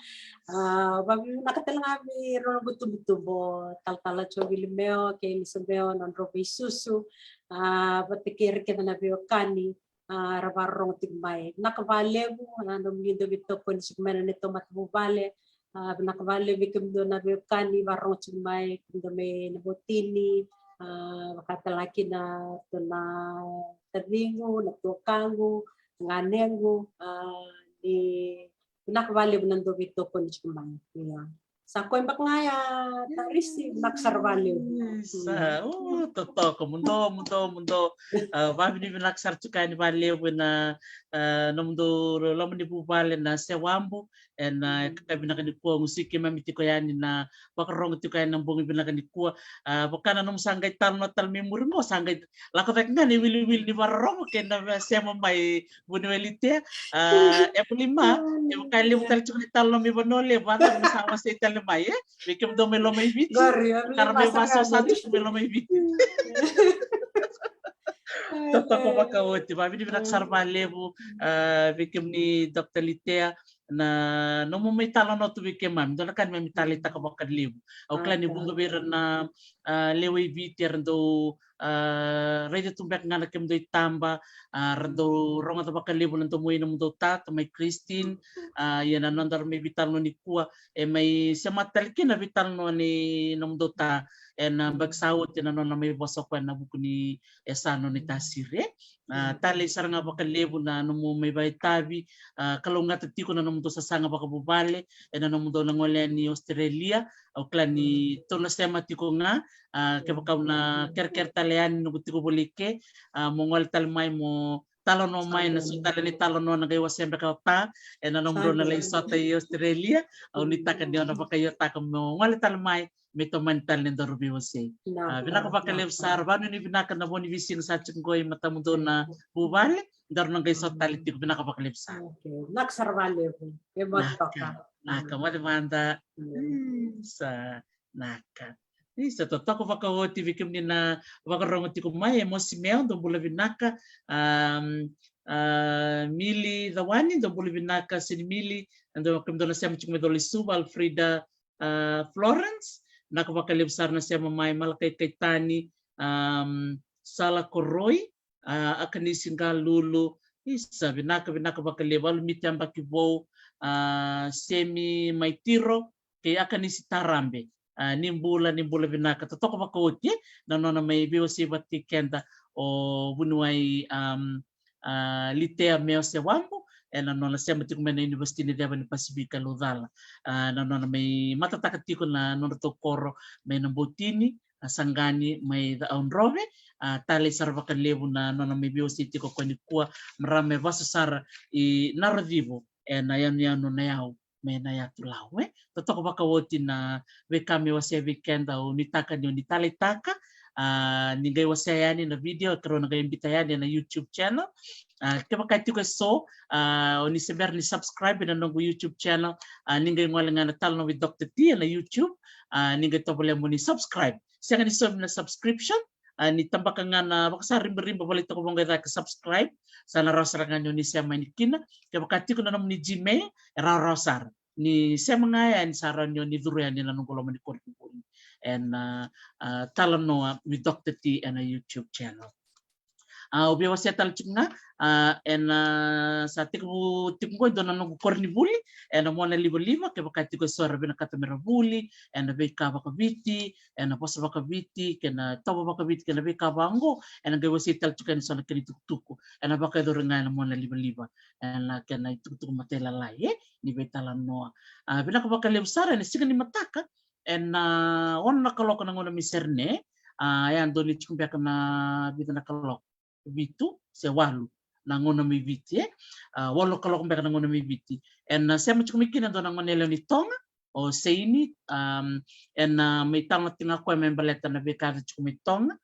A, vavinavinaka tale ga vei ira noqu tubutubu, talatala Joe Meo kei Elisa Meo, nodra veisusu. A, vata kei ira kece na veiwekani. A, ra vakarorogo tiko mai. Vinaka vakalevu, a, nomuni dau veitokoni tiko mai na neitou matavuvale. A, vinaka vakalevu vei kemudou na veiwekani vakarorogo tiko mai, kemudou mai Nabotini, a, vaka tale ga kina na taciqu, na tuakaqu, ganequ, a, ni vinaka vakalevu na dau veitokoni tiko mai. Ia. Sa koya beka ga ya, Tarisi, vinaka sara vakalevu. Isa, o, totoka, muduo, muduo, muduo. A, vavinavinaka sara tiko yani vakalevu ena, a, nomudou loma ni vuvale na Sewabu, ena yakavi vinaka nikua, gusuki keimami tiko yani na vakarorogo tiko yani na bogi vinaka nikua. A, vaka na nomu sa qai talanoa tale mai muri qo, sa qai lako cake ga na iwiliwili ni vakarorogo kei na veisema mai Vuniwai Litea, a, Emily Ma, e vaka e levu tale tiko na italanoa mai Vanua Levu, a, da na sa wasei tale mai, e? Vei kemudou mai Lomaiviti, qori, vaka ra mai vasausa tiko mai Lomaiviti. Totoka vakaoti, vavinavinaka sara vakalevu, a, vei kemuni Doctor Litea, na nomu mai talanoa tu vei keimami, dua na ka neimami taleitaka vakalevu. Au kila ni vuqa vei ira na, a, lewe i Viti era dau a, raica tu beka ga na kemudou itaba, a, ra dau rogoca vakalevu na domo i nomudou ta, tamai Christine, a, ia na nodaru mai veitalanoa nikua, e mai semata tale kina na veitalanoa ni nomudou ta, ena yabaki sa oti na nona mai vosa o koya ena vuku ni yasana ni tasiri. A, talei sara ga vakalevu na nomu mai vakaitavi, a, kalougata tiko na nomudou sasaga vakavuvale, ena nomudou na gole yani Australia, au kila ni tou na sema tiko ga, a, kevaka au na kerekere tale yani noqu tiko voli ke, a, mo gole tale mai mo talanoa mai na so tale ni talanoa na qai wasea beka o Ta ena nomudrau na lai sota i Australia. Au nuitaka ni o na vakaiotaka mo gole tale mai me tomani tale na daru veiwasei. Vinaka vakalevu sara, vanuinui vinaka na vo ni veisiga sa tiko qo i matamudou na vuvale. Daru na qai sota tale tiko, vinaka vakalevu sara. Vinaka sara vakalevu. E matoka. Naka, moce mada. Sa naka. Isa, totoka vakaoti vei kemuni na vakarogo tiko mai. E Mosi Meo, dou bula vinaka. Mili Cawani, dou bula vinaka. Seni Mili, dou kemudou na sema tiko mai Colo i Suva, Alfreda, Florence, vinaka vakalevu sara na sema mai. Malakai Kaitani, Sala Koroi, Akanisi Qalulu, isa, vinaka, vinaka vakalevu. Alumite Abaki Vou, Semi Maitiro, kei Akanisi Tarabe. Ni bula, ni bula vinaka. Totoka vakaoti na nona mai veiwasei vata kei keda o vuniwai Litea Meo Sewabu ena nona sema tiko mai na Univesiti ni Ceva ni Pasifika e Laucala. Na nona mai matataka tiko na nodratou koro mai na Botini, a Saqani mai Caaudrove. A talei sara vakalevu na nona mai veiwasei tiko koya nikua, marama e vasu sara i Narocivo ena yanuyanu na yau mai na yatu Lau. E totoka vakaoti na veika me wasea vei keda. Au nuitaka ni o ni taleitaka, ni qai wasea yani na video, e kerau na qai bita yani ena YouTube channel. Kevaka e tiko eso o ni se bera ni subscribe ena noqu YouTube channel, ni qai gole ga na Talanoa with Doctor T ena YouTube. Ni qai tovolea mo ni subscribe. Sega ni saumi na subscription, ni tabaka ga na vakasaribariba volai toka vaqo e cake, subscribe. Sa na rawa sara ga ni o ni sema yani kina. Kevaka tiko na nomuni Gmail, e rawarawa sara ni sema ga yani, sa rawa ni o ni curu yani ena noqu loma ni koronivuli ena Talanoa with Doctor T ena YouTube channel. Au via wasea tale tiko ga, ena sa tekivu tiko qo e dua na noqu koronivuli ena Monalivaliva. Kevaka tiko eso era vinakata mera vuli ena veika vakaviti, ena vosa vakaviti, kei na tovo vakaviti, kei na veika vaqo, ena qai wasei tale tiko yani eso na kena itukutuku ena vakayacori ga ena Monalivaliva ena kena itukutuku matailalai e ni veitalanoa. Vinaka vakalevu sara. Ena siga ni mataka ena ono na kaloko na gauna mai Serene, a yadua ni tiko beka na vica na kaloko, vitu se walu na gauna mai Viti e. Walu na kaloko beka na gauna mai Viti. Ena sema tiko mai kina e dua na gone yalewa ni Toga, o Seini, ena mai talanoataka ga o koya me baleta na veika yaco tiko mai Toga.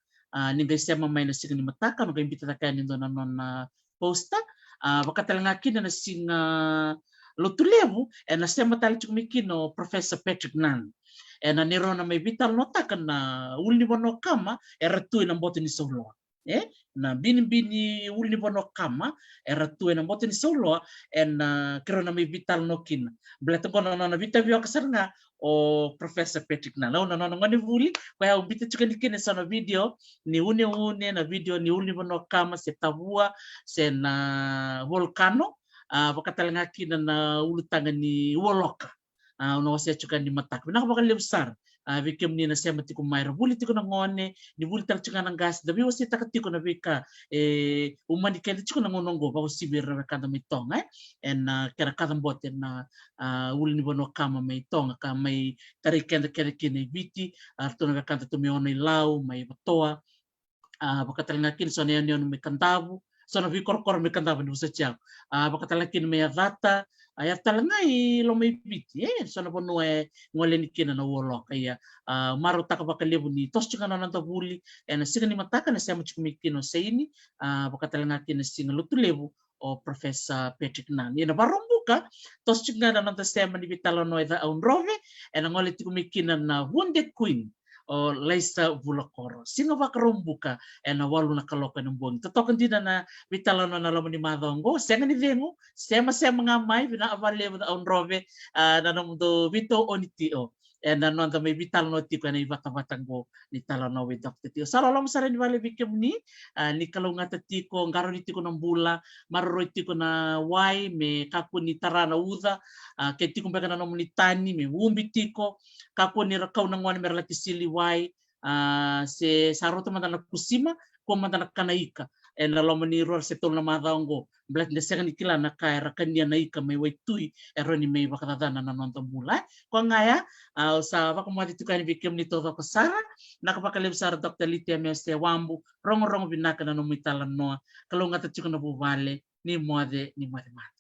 Ni qai sema mai na siga ni mataka, na qai bita cake yani e dua na nona poster. Vaka tale ga kina na siga Lotulevu, ena sema tale tiko mai kina o Professor Patrick Nunn ena neirau na mai veitalanoataka na ulunivanua kama era tu ena boto ni sauloa. E na binibini ulunivanua kama era tu ena boto ni sauloa, ena keirau na mai veitalanoa kina. Baleta qo na nona veitavioka sara ga o Professor Patrick Nunn, na nona gonevuli, koya au bita tiko yani kina eso na video ni uneune, na video ni ulunivanua kama se tavua se na volkano, a vaka tale ga kina na ulutaga ni ualoka. Au na wasea tiko yani ni mataka. Vinaka vakalevu sara vei kemuni na sema tiko mai, ra vuli tiko na gone, ni vuli tale tiko ga na qase, da veiwaseitaka tiko na veika e umani keda tiko na gauna oqo, vakauasivi ira na wekada mai Toga e, ena kena kacabote na ulunivanua kama mai Toga ka mai tarai keda kece kina i Viti. A ratou na wekada tu mai Ono-i-Lau, mai Vatoa, a vaka tale ga kina so na yanuyanu mai Kadavu, so na veikorokoro mai Kadavu ni vosoti au. A vaka tale ga kina mai Yacata, a yaco tale ga i Lomaiviti, e so na vanua e gole yani kina na ualoka. Ia, a marautaka vakalevu ni toso tiko ga na noda vuli ena siga ni mataka, na sema tiko mai kina o Seini, a vaka tale ga kina siga Lotulevu o Professor Patrick Nunn. Ia na Vakaraubuka, toso tiko ga na noda sema ni veitalanoa e Caaudrove, ena gole tiko mai kina na Vude Queen, o Laisa Vulakoro. Siga Vakaraubuka ena walu na kaloko ena bogi. Totoka dina na veitalanoa ena loma ni macawa oqo, sega ni cegu, semasema ga mai. Vinaka vakalevu Caaudrove, a na nomudou veitokoni tiko ena noda mai veitalanoa tiko ena ivatavata oqo ni Talanoa with Doctor T. Au sa loloma sara yani vakalevu vei kemuni, a ni kalougata tiko, qarauni tiko na bula, maroroi tiko na wai me kakua ni tara na uca, a ke tiko beka na nomuni tani me ubi tiko, kakua ni ra kau na gone me ra laki sili wai, a se sa rauta mada na kusima, kua mada na kana ika. ena loma ni rua se tolu na macawa oqo, baleta ni da sega ni kila na ka era kania na ika mai waitui, e rawa ni mai vakacacana na noda bula. E koya ga ya, au sa vakamoce tiko yani vei kemuni taucoko sara. Naka vakalevu sara Dr Litia Mese Wabu, rogorogo vinaka na nomu italanoa. Kalougata tiko na vuvale, ni moce, ni moce mada.